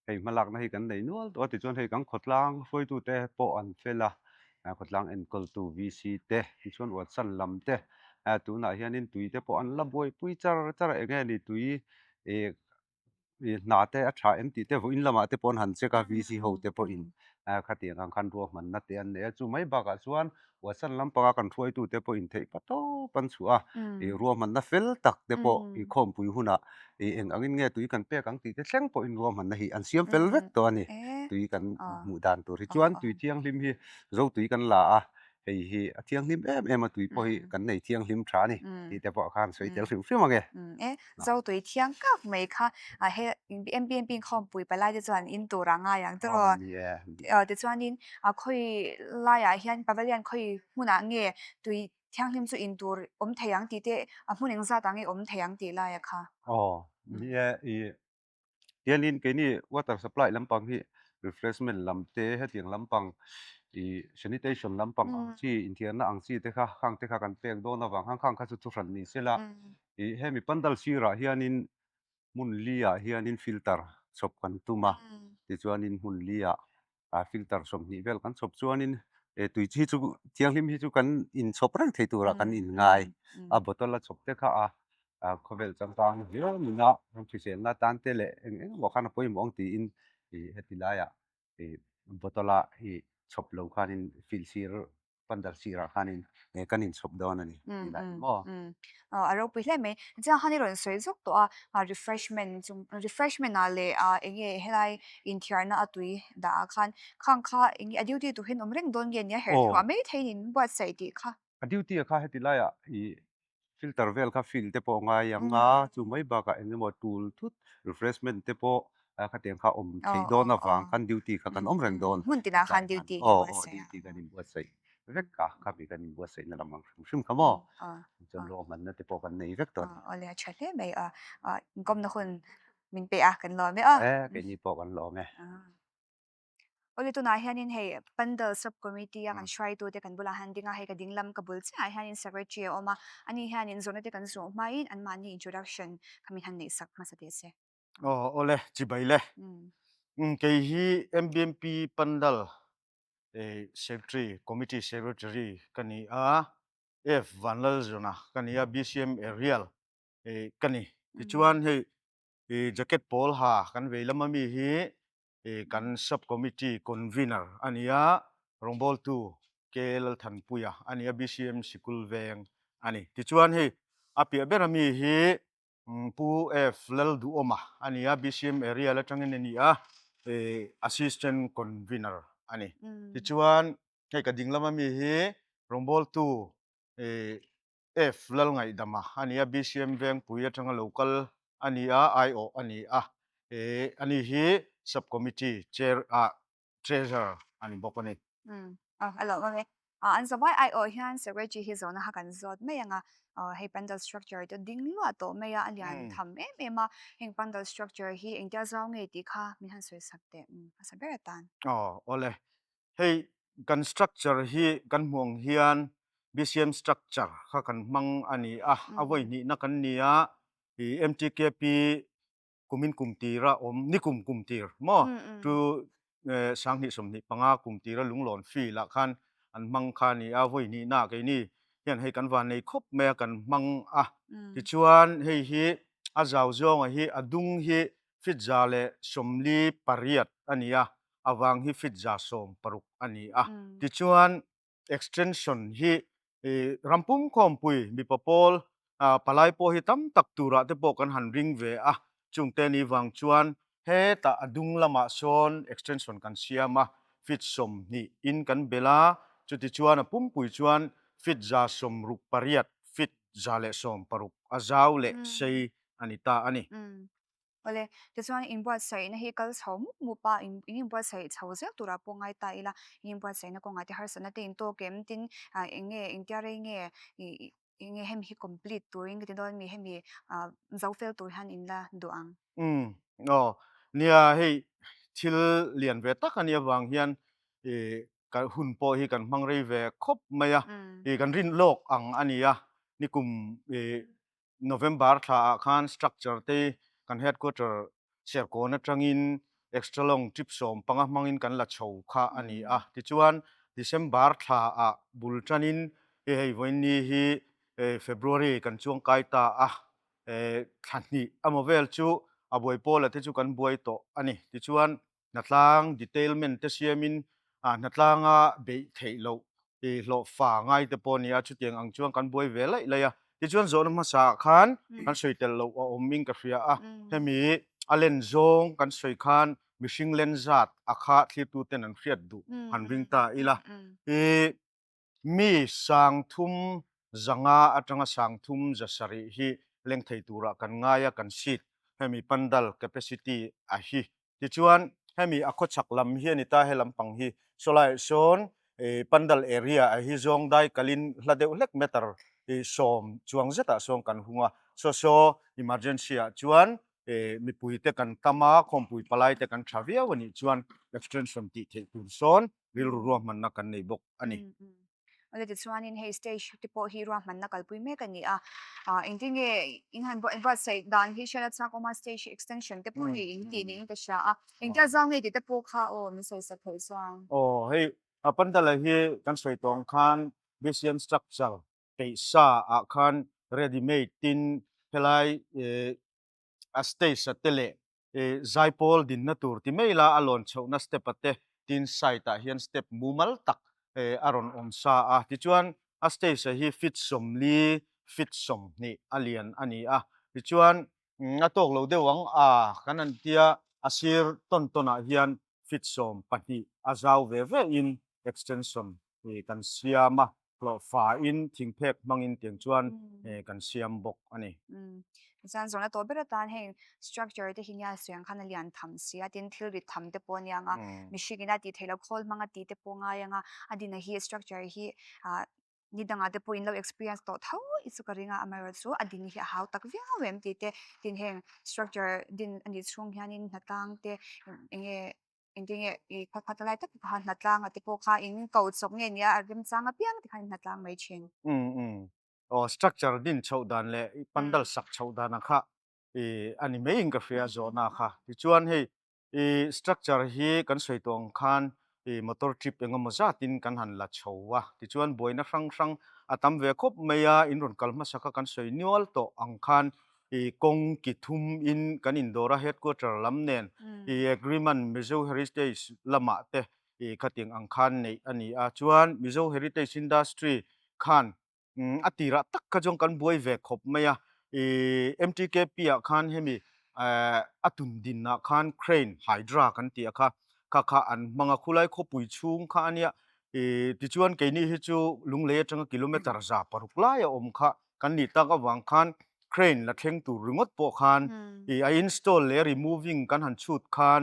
Hei hmalakna hi kan nei nual tawh a, tichuan hei kan khawtlang hruaitute pawh an fel a, khawtlang enkawltu VC te, tichuan Uatsan lam te, tunah hianin tui te pawh an la buaipui char char a, eng nge ni tui ih hna te a tha em tih te vawiin lamah te pawh an han check a VC ho te pawhin khatiang ang khan ruahmanna te an nei a chu mai bakah chuan Uasan lampanga kan hruaitu te pawhin theih pa tawp an chhuah a ih ruahmanna fel tak te pawh ih khawmpui hunah ih eng angin nge tui kan pek ang tih te thleng pawhin ruahmanna hi an siam fel vek tawh a ni tui kan hmuh dan tur hi chuan tui thianghlim hi zo tui kan la a Hei hi a thianghlim em em a, tui pawh hi kan nei thianghlim tha a ni tih te pawh khan sawi tel hrim hrim ang e. E, zo tui thiang kak mai kha he MPMP inkhawmpui palai te chuan in tur a ngai ang tiraw? Ni e. Tichuanin khawi laiah hian pavilion khawi hmunah nge tui thianghlim chu in tur awm thei ang tih te a hmun engzat ah nge awm thei ang tih laia kha? Aw, ni e, i Tianin keini water supply lampang hi refreshment lam te hetiang lampang ih sanitation lampang ang chi inthiarna ang chi te kha khang te kha kan pek dawn avang khan khang kha chu thu hran ni sela ih hemi pandal sirah hianin hmun li ah hianin filter chhawp kan tum a tichuanin hmun li ah a filter 20 vel kan chhawp chuanin eh tui hi chu thianghlim hi chu kan inchhawp reng thei turah kan inngai a bottle a chhawp te kha a a khawvel changkang viau nuna ram hriselna tan te leh eng eng emaw khan a pawimawh ang tiin ih heti laiah ih bottle a ih chhawp lo khanin field sir pandal sirah khanin eh kan inchhawp dawn a ni tih lah maw. A ropui hle mai. Chiang khan i rawn sawi zawk tawh a, refreshment chung refreshment ah leh eng nge helai inthiarna a tui dah ah khan khang kha eng nge a duty tur hian awm reng dawn nge nia herh chhuah mai theiin in buatsaih tih kha. A duty ah kha heti laiah ih filter vel kha fill te pawh a ngai ang a, chu mai bakah eng emaw tul thut refreshment te pawh khatiang kha awm theih dawn avang khan duty kha kan awm reng dawn. Hmun tinah khan duty in buatsaih a. Duty kan inbuatsaih vek a, khami kan inbuatsaihna lam ang hrim hrim kha maw. Chuan ruahmanna te pawh kan nei vek tawh a ni. Awle a tha hle mai a, inkawmna hun min pe a kan lawm e aw. E keini pawh kan lawm e. Awle tunah hianin hei Pandal Sub Committee a kan hruaitute kan bulah hian ding a, hei ka ding lam ka bul chiahah hianin Secretary a awm a, ani hianin zawhna te kan zawh hmain anmahni introduction kha min han neihsak hmasa teh se. Aw awle chibai le. Kei hi MBMP Pandal Secretary Committee Secretary ka ni a, F Vanlalzawna ka ni a, BCM Aerial ka ni. Tichuan hei jacket pawl ha kan vei lam ami hi kan Sub Committee Convener a ni a, rawngbawltu K Lalthanpuia a ni a, BCM Sikul Veng a ni. Tichuan hei a piah ber ami hi Pu F Lalduhawma a ni a, BCM Aerial atangin a ni a, Assistant Convener a ni. Tichuan hei ka ding lama mi hi rawngbawltu F Lalngaihdama a ni a, BCM Vengpui atanga lo kal a ni a, aiawh a ni a, ani hi Sub Committee Chair ah Treasurer a ni bawk a ni. Umm a lo awm e. An zavai aiawh hian Secretary hi zawhna kha kan zawt mai ang a, hei pandal structure te ding luah tawh mai a, a lian tham em em a, heng pandal structure hi engtia zau nge tih kha min han sawi sak teh hmasa ber atan. Aw awle, Hei kan structure hi kan hmuh ang hian BCM structure kha kan hmang a ni a, a vawi hnihna kan ni a, ih MTKP kumin kum tira awm nikum kum tir maw chu 2025 kum tira lunglawn field ah khan an hmang kha a ni a, vawi hnihna ah keini hian hei kan van nei khawp mai a kan hmang a, tichuan hei hi a zau zawnga hi a dung hi feet 148 a ni a, avang hi feet 16 a ni a. Tichuan extension hi ram pum khawmpui mipa pawl palai pawh hi tam tak turah te pawh kan han ring ve a, chungte ni vang chuan hetah a dung lamah sawn extension kan siam a, feet 20 in kan belh a, chutichuan a pumpui chuan feet 168, feet 116 a zau leh sei a ni ta a ni. Awle, tichuan inbuatsaihna hi kal chho mup mup a, in inbuatsaih chho zel turah pawh ngai ta ila, in inbuatsaihna kawngah te harsatna te intawk em tin eng nge engtia rei nge ih eng nge hemi hi complete turin ka ti dawn a mi hemi zo fel tur hian in la duh ang. Umm aw, nia hei thil lian ve tak a nih avang hian ih kan hun pawh hi kan hmang rei ve khawp mai a, ih kan rin lawk ang a ni a. Nikum November thla ah khan structure te kan headquarter Serkawn atangin extra long trip 15 hmangin kan la chho kha a ni a. Tichuan December thla ah bul tanin hei vawiinni hi February kan chuang kai ta a. Thla hnih emaw vel chu a buai pawla te chu kan buai tawh a ni. Tichuan hnatlang detailment te siamin hnatlanga beih theih loh hlawh fa ngai te pawh a ni a, chutiang ang chuan kan buai ve laih laih a. Tichuan zawhna hmasa ah khan kan sawi tel loh a awm in ka hria a, hemi a len zawng kan sawi khan mihring len zat a kha thlirtu ten an hriat duh han ring ta ila. I mi 3500 atanga 3700 hi leng thei turah kan ngai a, kan seat hemi pandal capacity a hi Tichuan, hemi a khawchhak lam hi a ni ta, he lampang hi sawlaiah sawn Pandal area ah hi zawng dai kalin hla deuh hlek meter 10 chuang zetah sawn kan hung a. Saw saw emergency ah chuan mipui te kan tam a, khawmpui palai te kan tha viau a nih chuan extension tih theih tur sawn rilru ruahmanna kan nei bawk a ni. Awle tichuanin hei stage te pawh hi ruahmanna kalpui mek a ni a, ah engtin nge in han buatsaih dan hi hriat a chak awm a stage extension te pawh hei in tih niin ka hria a, engtia zau nge tih te pawh kha aw min sawi sak theih chuan. Aw hei Pandala hi kan sawi tawh ang khan BCM structure peih sa ah khan ready made tin helai a stage a te leh zaipawl dinna tur ti mai la a lawn chhohna step a te tin side ah hian step mumal tak a rawn awm sa a tichuan a stage ah hi feet 40 feet 20 a lian a ni a tichuan a tawk lo deuh ang a kan han tia a sir tawn tawn ah hian feet 12 a zau ve ve in extension kan siam a hlawhfain thingphek hmangin tiang chuan kan siam bawk a ni. Chuan zawhna tawh ber atan heng structure te hi nia sawi ang khan a lian tham si a, tin thil rit tham te pawh a nia ang a, mihring ina tih theih loh khawl hmanga tih te pawh ngai ang a, a dina hi structure hi ni dangah te pawh in lo experience tawh tho i chu ka ring a, amaherawhchu a din hi a hau tak viau em tih te, tin heng structure din a nih chhung hianin hnatlang te eng nge Engtin nge i kha kha lai tak kha hnatlang a te pawh kha in ko chawp nge nia a remchang apiang te khan in hnatlang mai thin. Um um aw structure din chhoh dan leh pandal sak chhoh dan a kha i a ni mai in ka hria zawhna kha. Tichuan hei i structure hi kan sawi tawh ang khan i motor trip engemaw zatin kan han la chho a, tichuan buaina hrang hrang a tam ve khawp mai a, in rawn kal hmasa kha kan sawi nual tawh ang khan i kawng ki thum in kan indawr a headquarter lam nen i agreement Mizo Heritage lamah te i khating ang khan neih a ni a chuan Mizo Heritage Industry khan a tirah tak kha chuan kan buai ve khawp mai a i MTKP ah khan hemi a tun din ah khan crane hydra kan tih a kha kha kha an hmang a khulai khawpui chhung kha a nia i tichuan keini hi chu Lunglei atanga kilometer 600 lai a awm kha Kan nih tak avang khan crane la thleng tur ringawt pawh khan i a install leh removing kan han chhut khan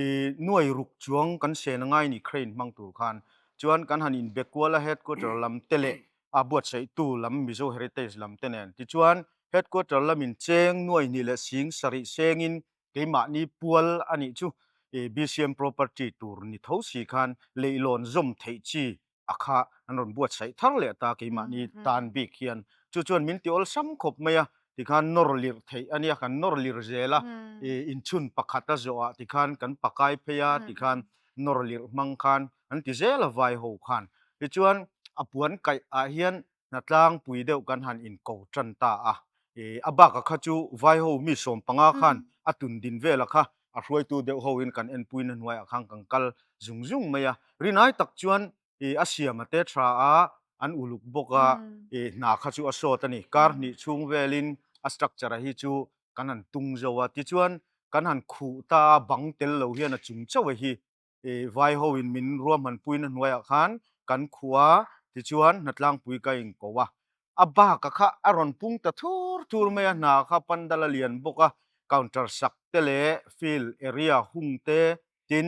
i nuai ruk chuang kan sen a ngai ni crane hmang tur khan. Chuan kan han inbe kual a headquarter lam te leh a buatsaihtu lam Mizo Heritage lam te nen. Tichuan headquarter lamin cheng nuai hnih leh 7000 sengin keimahni pual a nih chu i BCM property tur ni tho si khan leihlawn zawm theih chi a kha an rawn buatsaih thar leh ta keimahni tan bik hian chu chuan min ti awlsam khawp mai a tikhan nawr lirh theih a nia kan nawr lir zel a ih inchhun pakhat a zawh ah tikhan kan pakai phei a tikhan nawr lirh hmang khan an ti zel a vai ho khan tichuan a puan kaih ah hian hnatlangpui deuh kan han inko tan ta a, ih a bak a kha chu vai ho mi 15 khan a tun din vel a kha a hruaitu deuh ho in kan enpui na hnuai ah khan kan kal zung zung mai a, rinai tak chuan ih a siam a te tha a an uluk bawk a ih hna kha chu a sawt a ni, kar hnih chhung vel in a structure a hi chu kan han tung zo a, tichuan kan han khuh ta a bang tel lo hian a chung chauh a hi Vai ho in min ruahman puina hnuaiah khan kan khuh a, tichuan hnatlangpui ka inko a. A bak a kha a rawn pung ta thur thur mai a, hna kha pandal a lian bawk a, counter sak te leh field area hung te tin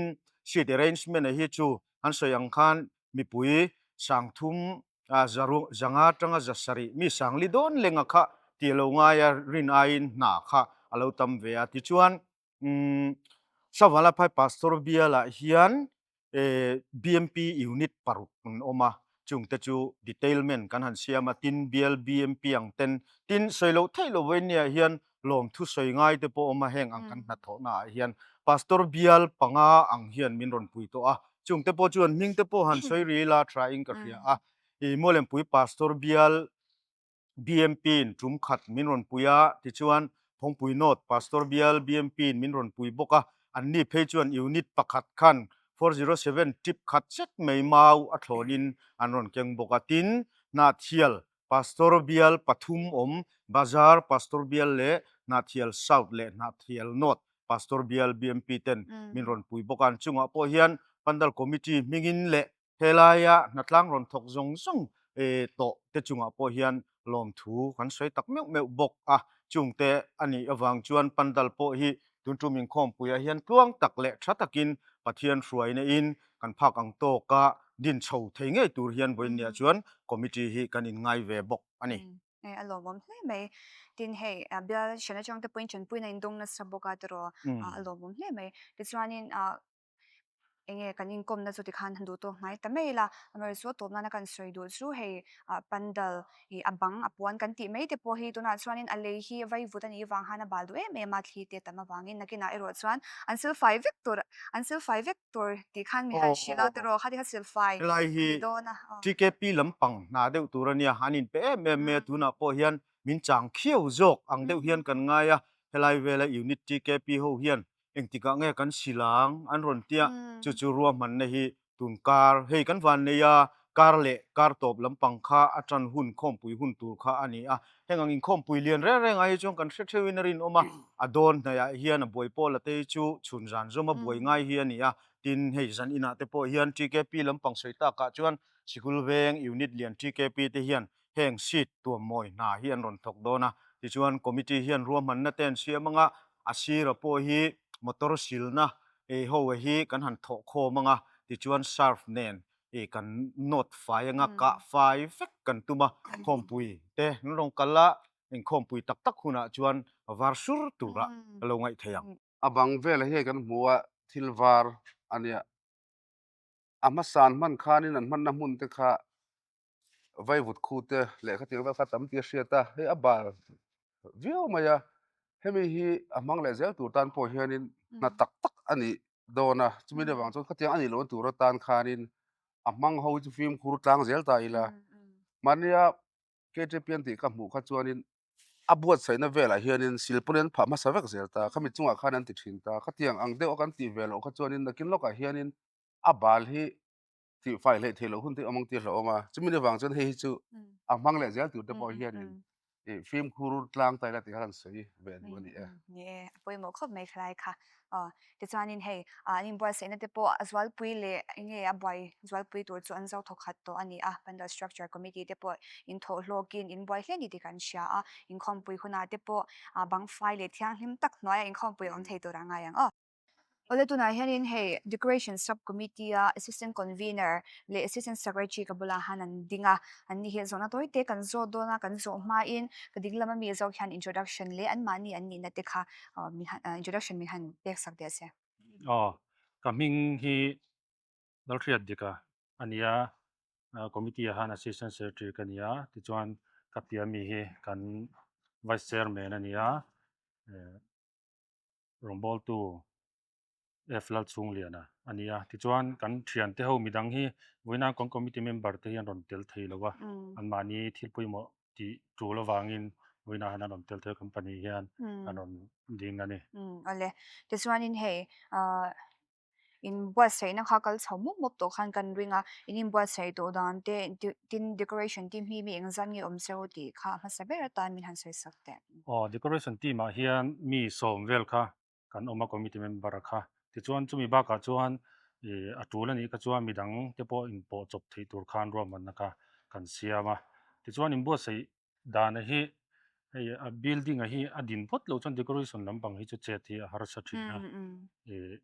seat arrangement a hi chu an sawi ang khan mipui 3000 zanga atanga 700 mi 4000 dawn lenga kha tih lo ngai a rin aiin hna kha a lo tam ve a, tichuan Umm Savala Phai Pastor bialah hian BMP unit paruk an awm a. Chungte chu detailment kan han siam a, tin bial BMP ang ten, tin sawi loh theih loh vawinia hian lawmthu sawi ngai te pawh awm a, heng ang kan hnathawhna ah hian Pastor bial panga ang hian min rawn pui tawh a, chungte pawh chuan hming te pawh han sawi ril a tha in ka hria a, i Mualempui Pastor bial BMP in tum khat min rawn pui a, tichuan Phawngpui North Pastor bial BMP in min rawn pui bawk a, anni phei chuan unit pakhat khan 407 tip khat zet mai mau a thlawnin an rawn keng bawk a, tin Hnahthial Pastor bial pathum awm, Bazar Pastor bial leh Hnahthial South leh Hnahthial North Pastor bial BMP ten min rawn pui bawk a, an chungah pawh hian Pandal Committee hmingin leh Helaia hnatlang rawn thawk zawng zawng tawh te chungah pawh hian lawmthu kan sawi tak meuh meuh bawk a, chungte a nih avang chuan Pandal pawh hi tun tum inkhawmpuiah hian tluang tak leh tha takin Pathian hruaina in kan phak ang tawka din chho thei ngei tur hian vawiinniah chuan Committee hi kan inngai ve bawk a ni. Hei a lawmawm hle mai. Tin hei bial hran atang te pawhin tanpuina in dawng nasa bawk a tiraw a lawmawm hle mai. Tichuanin enge kan inkawmna chu tikhan han duh tawk hnai ta mai ila, amaherawhchu a tawp nana kan sawi duh chu hei ah pandal ih a bang a puan kan tih mai te pawh hi tunah chuanin a lei hi vaivut a nih vang khan a bal duh em em a, thli te tam avangin nakinah erawh chuan an silfai vek tur an silfai vek tur tih khan mi han hrilh a tiraw khati kha silfai Helai hi ni dawn a aw. TKP lampang hna deuh tur a nia, an inpe em em mai a, tunah pawh hian min chang khiau zawk ang deuh hian kan ngai a, helai vela unit TKP ho hian Engtikah nge kan silang an rawn tia, chu chu ruahmanna hi tun kar, hei kan van nei a, kar leh kar tawp lampang kha a tan hun khawmpui hun tur kha a ni a. Heng ang inkhawmpui lian reng reng ah hi chuan kan hre theuhin a rinawm a, a dawn hnaihah hian a buai pawl a te hi chu chhun zan zawm a buai ngai hi a ni a. Tin, hei zan inah te pawh hian TKP lampang sawi takah chuan sikul veng unit lian TKP te hian heng seat tuam mawi hna hi an rawn thawk dawn a, tichuan committee hian ruahmanna te an siam anga a sira pawh hi motor silna ei ho hi kan han thawh khawm anga tichuan surf nen ih kan nawt fai anga kah fai vek kan tum a, khawmpui te an rawn kal a, inkhawmpui tak tak hunah chuan var sur tura a lo ngaih theih ang. A bang velah hian kan hmu a thil var a nia, a hmasan hman khanin an hmanna hmun te kha vaivut khu te lehkha tir vel kha tam tih a hriat a, hei a bal viau mai a, hemi hi a hmang leh zel tur tan pawh hianin hna tak tak a nih dawn a, chumi ni avang chuan khatiang a nih lohna tur atan khanin a hmang ho hi chu fimkhur tlang zel ta ila, mahnia KTP an tih ka hmuh kha chuanin a buatsaihna velah hianin silpawn an phah hmasa vek zel ta, khami chungah khan an ti thin ta, khatiang ang deuh a kan tih ve loh kha chuanin nakin lawkah hianin a bal hi tih fai hleih theih loh hun te awm ang tih a hlauhawm a, chumi ni vang chuan hei hi chu a hmang leh zel tur te pawh hianin ih fimkhur tlang ta ila tih kha kan sawi ve duh a ni e. Ni e, a pawimawh khawp mai thalai kha. Aw, tichuanin hei an inbuatsaihna te pawh a zualpui leh enge a buai zualpui tur chu an zo thawk khat tawh a ni a, Pandal Structure Committee te pawh inthawh hlawkin inbuai hle ni tih kan hria a, inkhawmpui hunah te pawh bang fai leh thianghlim tak hnuaiah inkhawmpui a awm thei tur a ngai ang aw. Awle tunah hianin hei Decoration Sub Committee a Assistant Convener leh Assistant Secretary ka bulah han an ding a, an ni hi zawhna tawi te kan zawt dawn a, kan zawh hmain ka ding lama mi zawk hian introduction leh anmahni an nihna te kha min han introduction min han pek sak teh se. Aw, ka hming hi Lalhriat Dika a ni a, Committee ah khan Assistant Secretary ka ni a, tichuan ka piah mi hi kan Vice Chairman a ni a, rawngbawltu F Lalchhungliana a ni a. Tichuan kan thiante ho midang hi vawiina kan committee member te hi an rawn tel thei lo a, anmahni thil pawimawh tih tul avangin vawiina han an rawn tel thei a company hian an rawn ding a ni. Awle, tichuanin hei inbuatsaihna kha kal chho mup mup tawh khan kan ring a, in inbuatsaih tawh dan te tin decoration team hi mi engzat nge awm cheu tih kha a hmasa ber atan min han sawi sak teh. Aw decoration team ah hian mi sawm vel kha kan awm a committee member a kha tichuan chumi bakah chuan ih a tul anih kha chuan midang te pawh inpawh chawp theih tur khan ruahmanna kha kan siam a tichuan inbuatsaih dana hi hei a building a hi a din phawt loh chuan decoration lampang hi chu chet hi a harsa thin a ih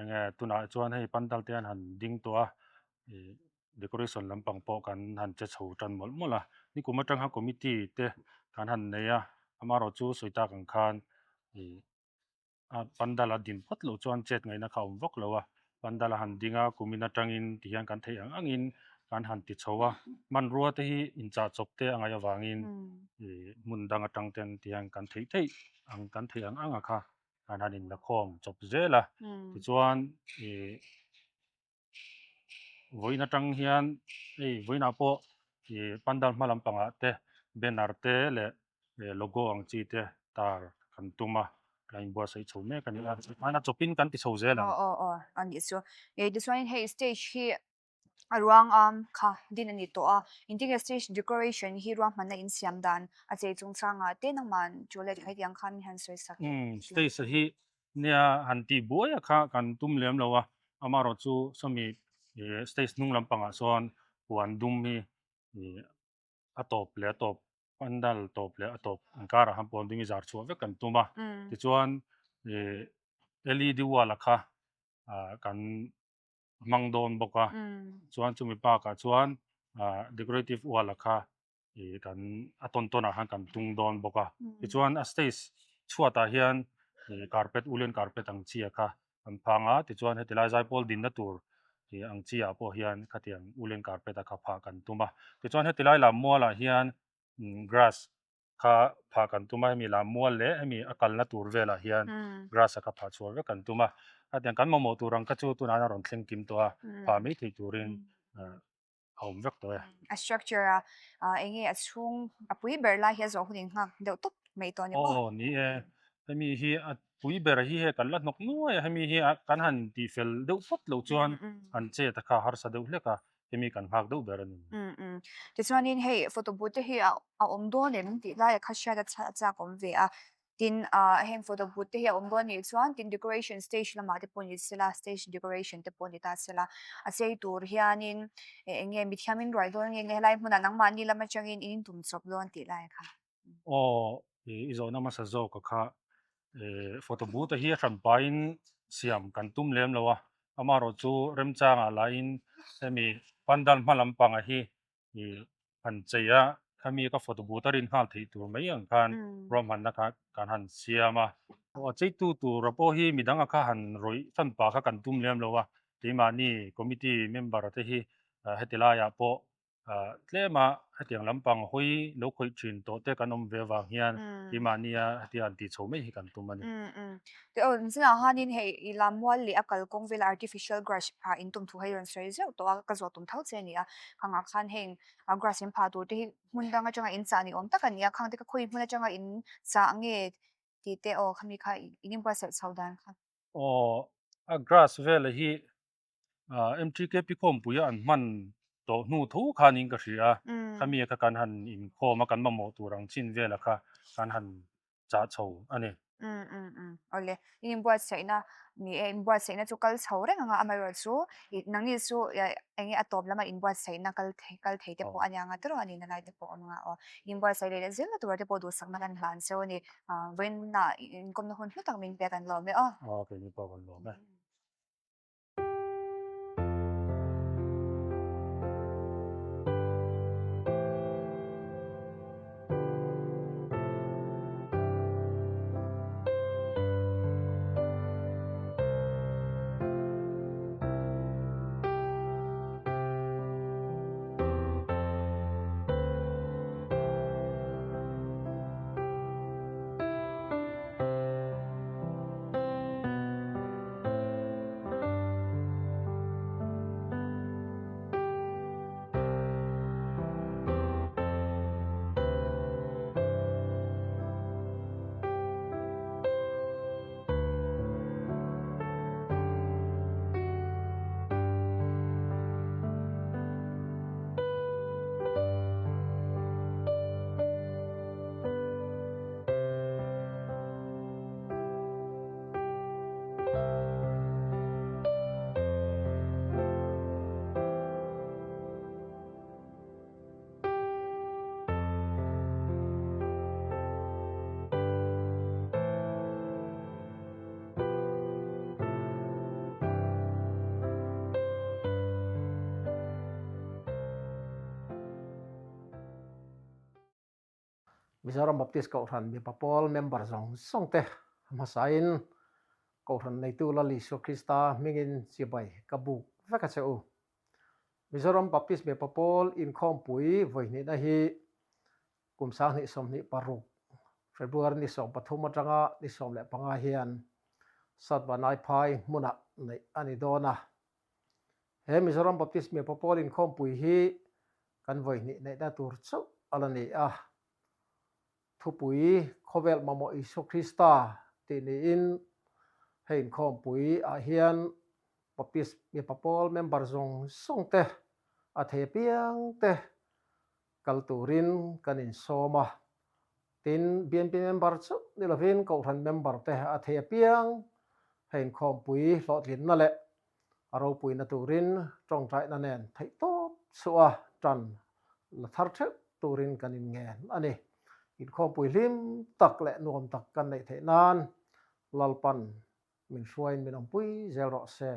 enge tunah chuan hei pandal te an han ding tawh a ih decoration lampang pawh kan han che chho tan mawlh mawlh a nikum atang khan committee te kan han nei a amaherawh chu sawi tak ang khan ih a pandal a din phawt loh chuan chet ngaihna kha a awm vak lo a, pandal a han ding a kumin atangin tihian kan theih ang angin kan han ti chho a, hmanrua te hi inchah chawp te a ngaih avangin ih hmun dang atang ten tihian kan theih theih ang kan theih ang ang a kha kan han inlakhawm chawp zel a, tichuan ih vawiin atang hian hei vawiinah pawh ih pandal hma lampangah te banner te leh logo ang chi te tar kan tum a kan inbuatsaih chho mek a ni a hmaina chawpin kan ti chho zel ang. Aw aw aw a nih chu ih tichuanin hei stage hi a ruang am kha din a ni tawh a engtin nge stage decoration hi ruahmanna insiam dan a chei chungchangah te nangmah Juliet kha hetiang khan min han sawi sak. Umm stage hi Nia, han tih buai a kha kan tum lem lo a, amaherawh chu sawmi ih stage hnung lampangah sawn puan dum hi ih a tawp leh a tawp pandal tawp leh a tawp inkarah khan puan dum hi zar chhuah vek kan tum a, tichuan ih led wall a kha ah kan hmang dawn bawk a, chuan chumi bakah chuan ah decorative wall a kha ih kan a tawn tawn ah khan kan tung dawn bawk a tichuan a stage chhuat ah hian ih carpet ulen carpet ang chi a kha an phang a tichuan heti lai zaipawl dinna tur ih ang chi ah pawh hian khatiang ulen carpet a kha phah kan tum a tichuan heti lai lam mual ah hian grass kha phah kan tum a hemi lam mual leh hemi a kalna tur velah hian grass a kha phah chhuah vek kan tum a hetiang kan mamawh tur ang kha chu tunah hian a rawn thleng kim tawh a phah mai theih turin a awm vek tawh e. A structure a eng nge a chhung a pui ber lai hi a zawh hun in nghak deuh tawp mai tawh a ni maw? Aw ni e, hemi hi a pui ber hi hei kan la hnawk nuai a, hemi hi kan han tih fel deuh phawt loh chuan han chet a kha harsa deuh hlek a, hemi kan nghak deuh ber a ni. Tichuanin hei photo booth te hi a awm dawn em tih lai a kha hriat a chak awm ve a, Tin, ah heng photo booth te hi a awm dawn anih chuan tin decoration stage lamah te pawh ni sela stage decoration te pawh ni ta sela a chei tur hianin eng eng nge mithiam in ruai dawn nge nge helai hmunah nangmahni lam atangin in intum chawp dawn tih lai kha. Aw i zawhna hmasa zawk a kha eh photo booth a hi a hran pahin siam kan tum lem lo a amaherawhchu remchangah lahin hemi pandal hma lampang a hi ih han chei a, khami ka photo booth a rin nghal theih tur mai ang khan ruahmanna kha kan han siam a. Aw a cheitu tura pawh hi midang a kha han rawih hran pah kha kan tum lem lo a, keimahni committee member te hi heti laiah pawh tlema hetiang lampang hawi lo khawih thin tawh te kan awm ve avang hian keimahnia hetia han tih chho mai hi kan tum a ni. Aw zinah khanin hei i lammual leh a kalkawng vela artificial grass ah in tum thu hei rawn sawi zeuh tawh a, ka zawh tum tho che a ni a, khangah khan heng a grass in phah tur te hi hmun dang atanga in chah ni awm tak a ni a, khang te kha khawi hmun atanga in chah nge tih te aw khami kha in inbuatsaih chho dan kha. Aw a grass vela hi MTKP khawmpui a an hman tawh hnu tho khanin ka hria a, khami kha kan han inkhawm a kan mamawh tur ang chin vela kha kan han chah chho a ni. Umm umm umm awle i inbuatsaihna ni e inbuatsaihna chu kal chho reng anga amaherawhchu ih nangni chu eng nge a tawp lama inbuatsaihna kal thei kal thei te pawh a nia anga tiraw a nihna lai te pawh a awm anga aw inbuatsaih leh leh zelna tura te pawh duhsakna kan hlan cheu a ni ah vawiinah inkawmna hun hlu tak min pek an lawm e aw. Aw keini pawh kan lawm e. Mizoram Baptist Kohhran mipa pawl member zawng zawng te hmasain Kohhran neitu Lal Isua Krista hmingin chibai ka buk vek a che u. Mizoram Baptist Mipa Pawl inkhawmpui vawihnihna hi kum 2026 February ni 13 atanga ni 15 hian Satvanaiphai hmunah neih a ni dawn a. He Mizoram Baptist Mipa Pawl inkhawmpui hi kan vawihnih neihna tur chauh a la ni a. Thupui Khawvel Mamawh Isua Krista tih niin hei inkhawmpui ah hian Baptist mipa pawl member zawng zawng te a thei apiang te kal turin kan insawm a. Tin, BNP member chauh ni lovin Kohhran member te a thei apiang hei inkhawmpui hlawhtlinna leh a ropuina turin tawngtaihna nen theihtawp chhuah a tan la thar theuh turin kan inngen a ni. Inkhawmpui hlim tak leh nuam tak kan neih theih nan Lalpan min hruaiin min awmpui zel rawh se.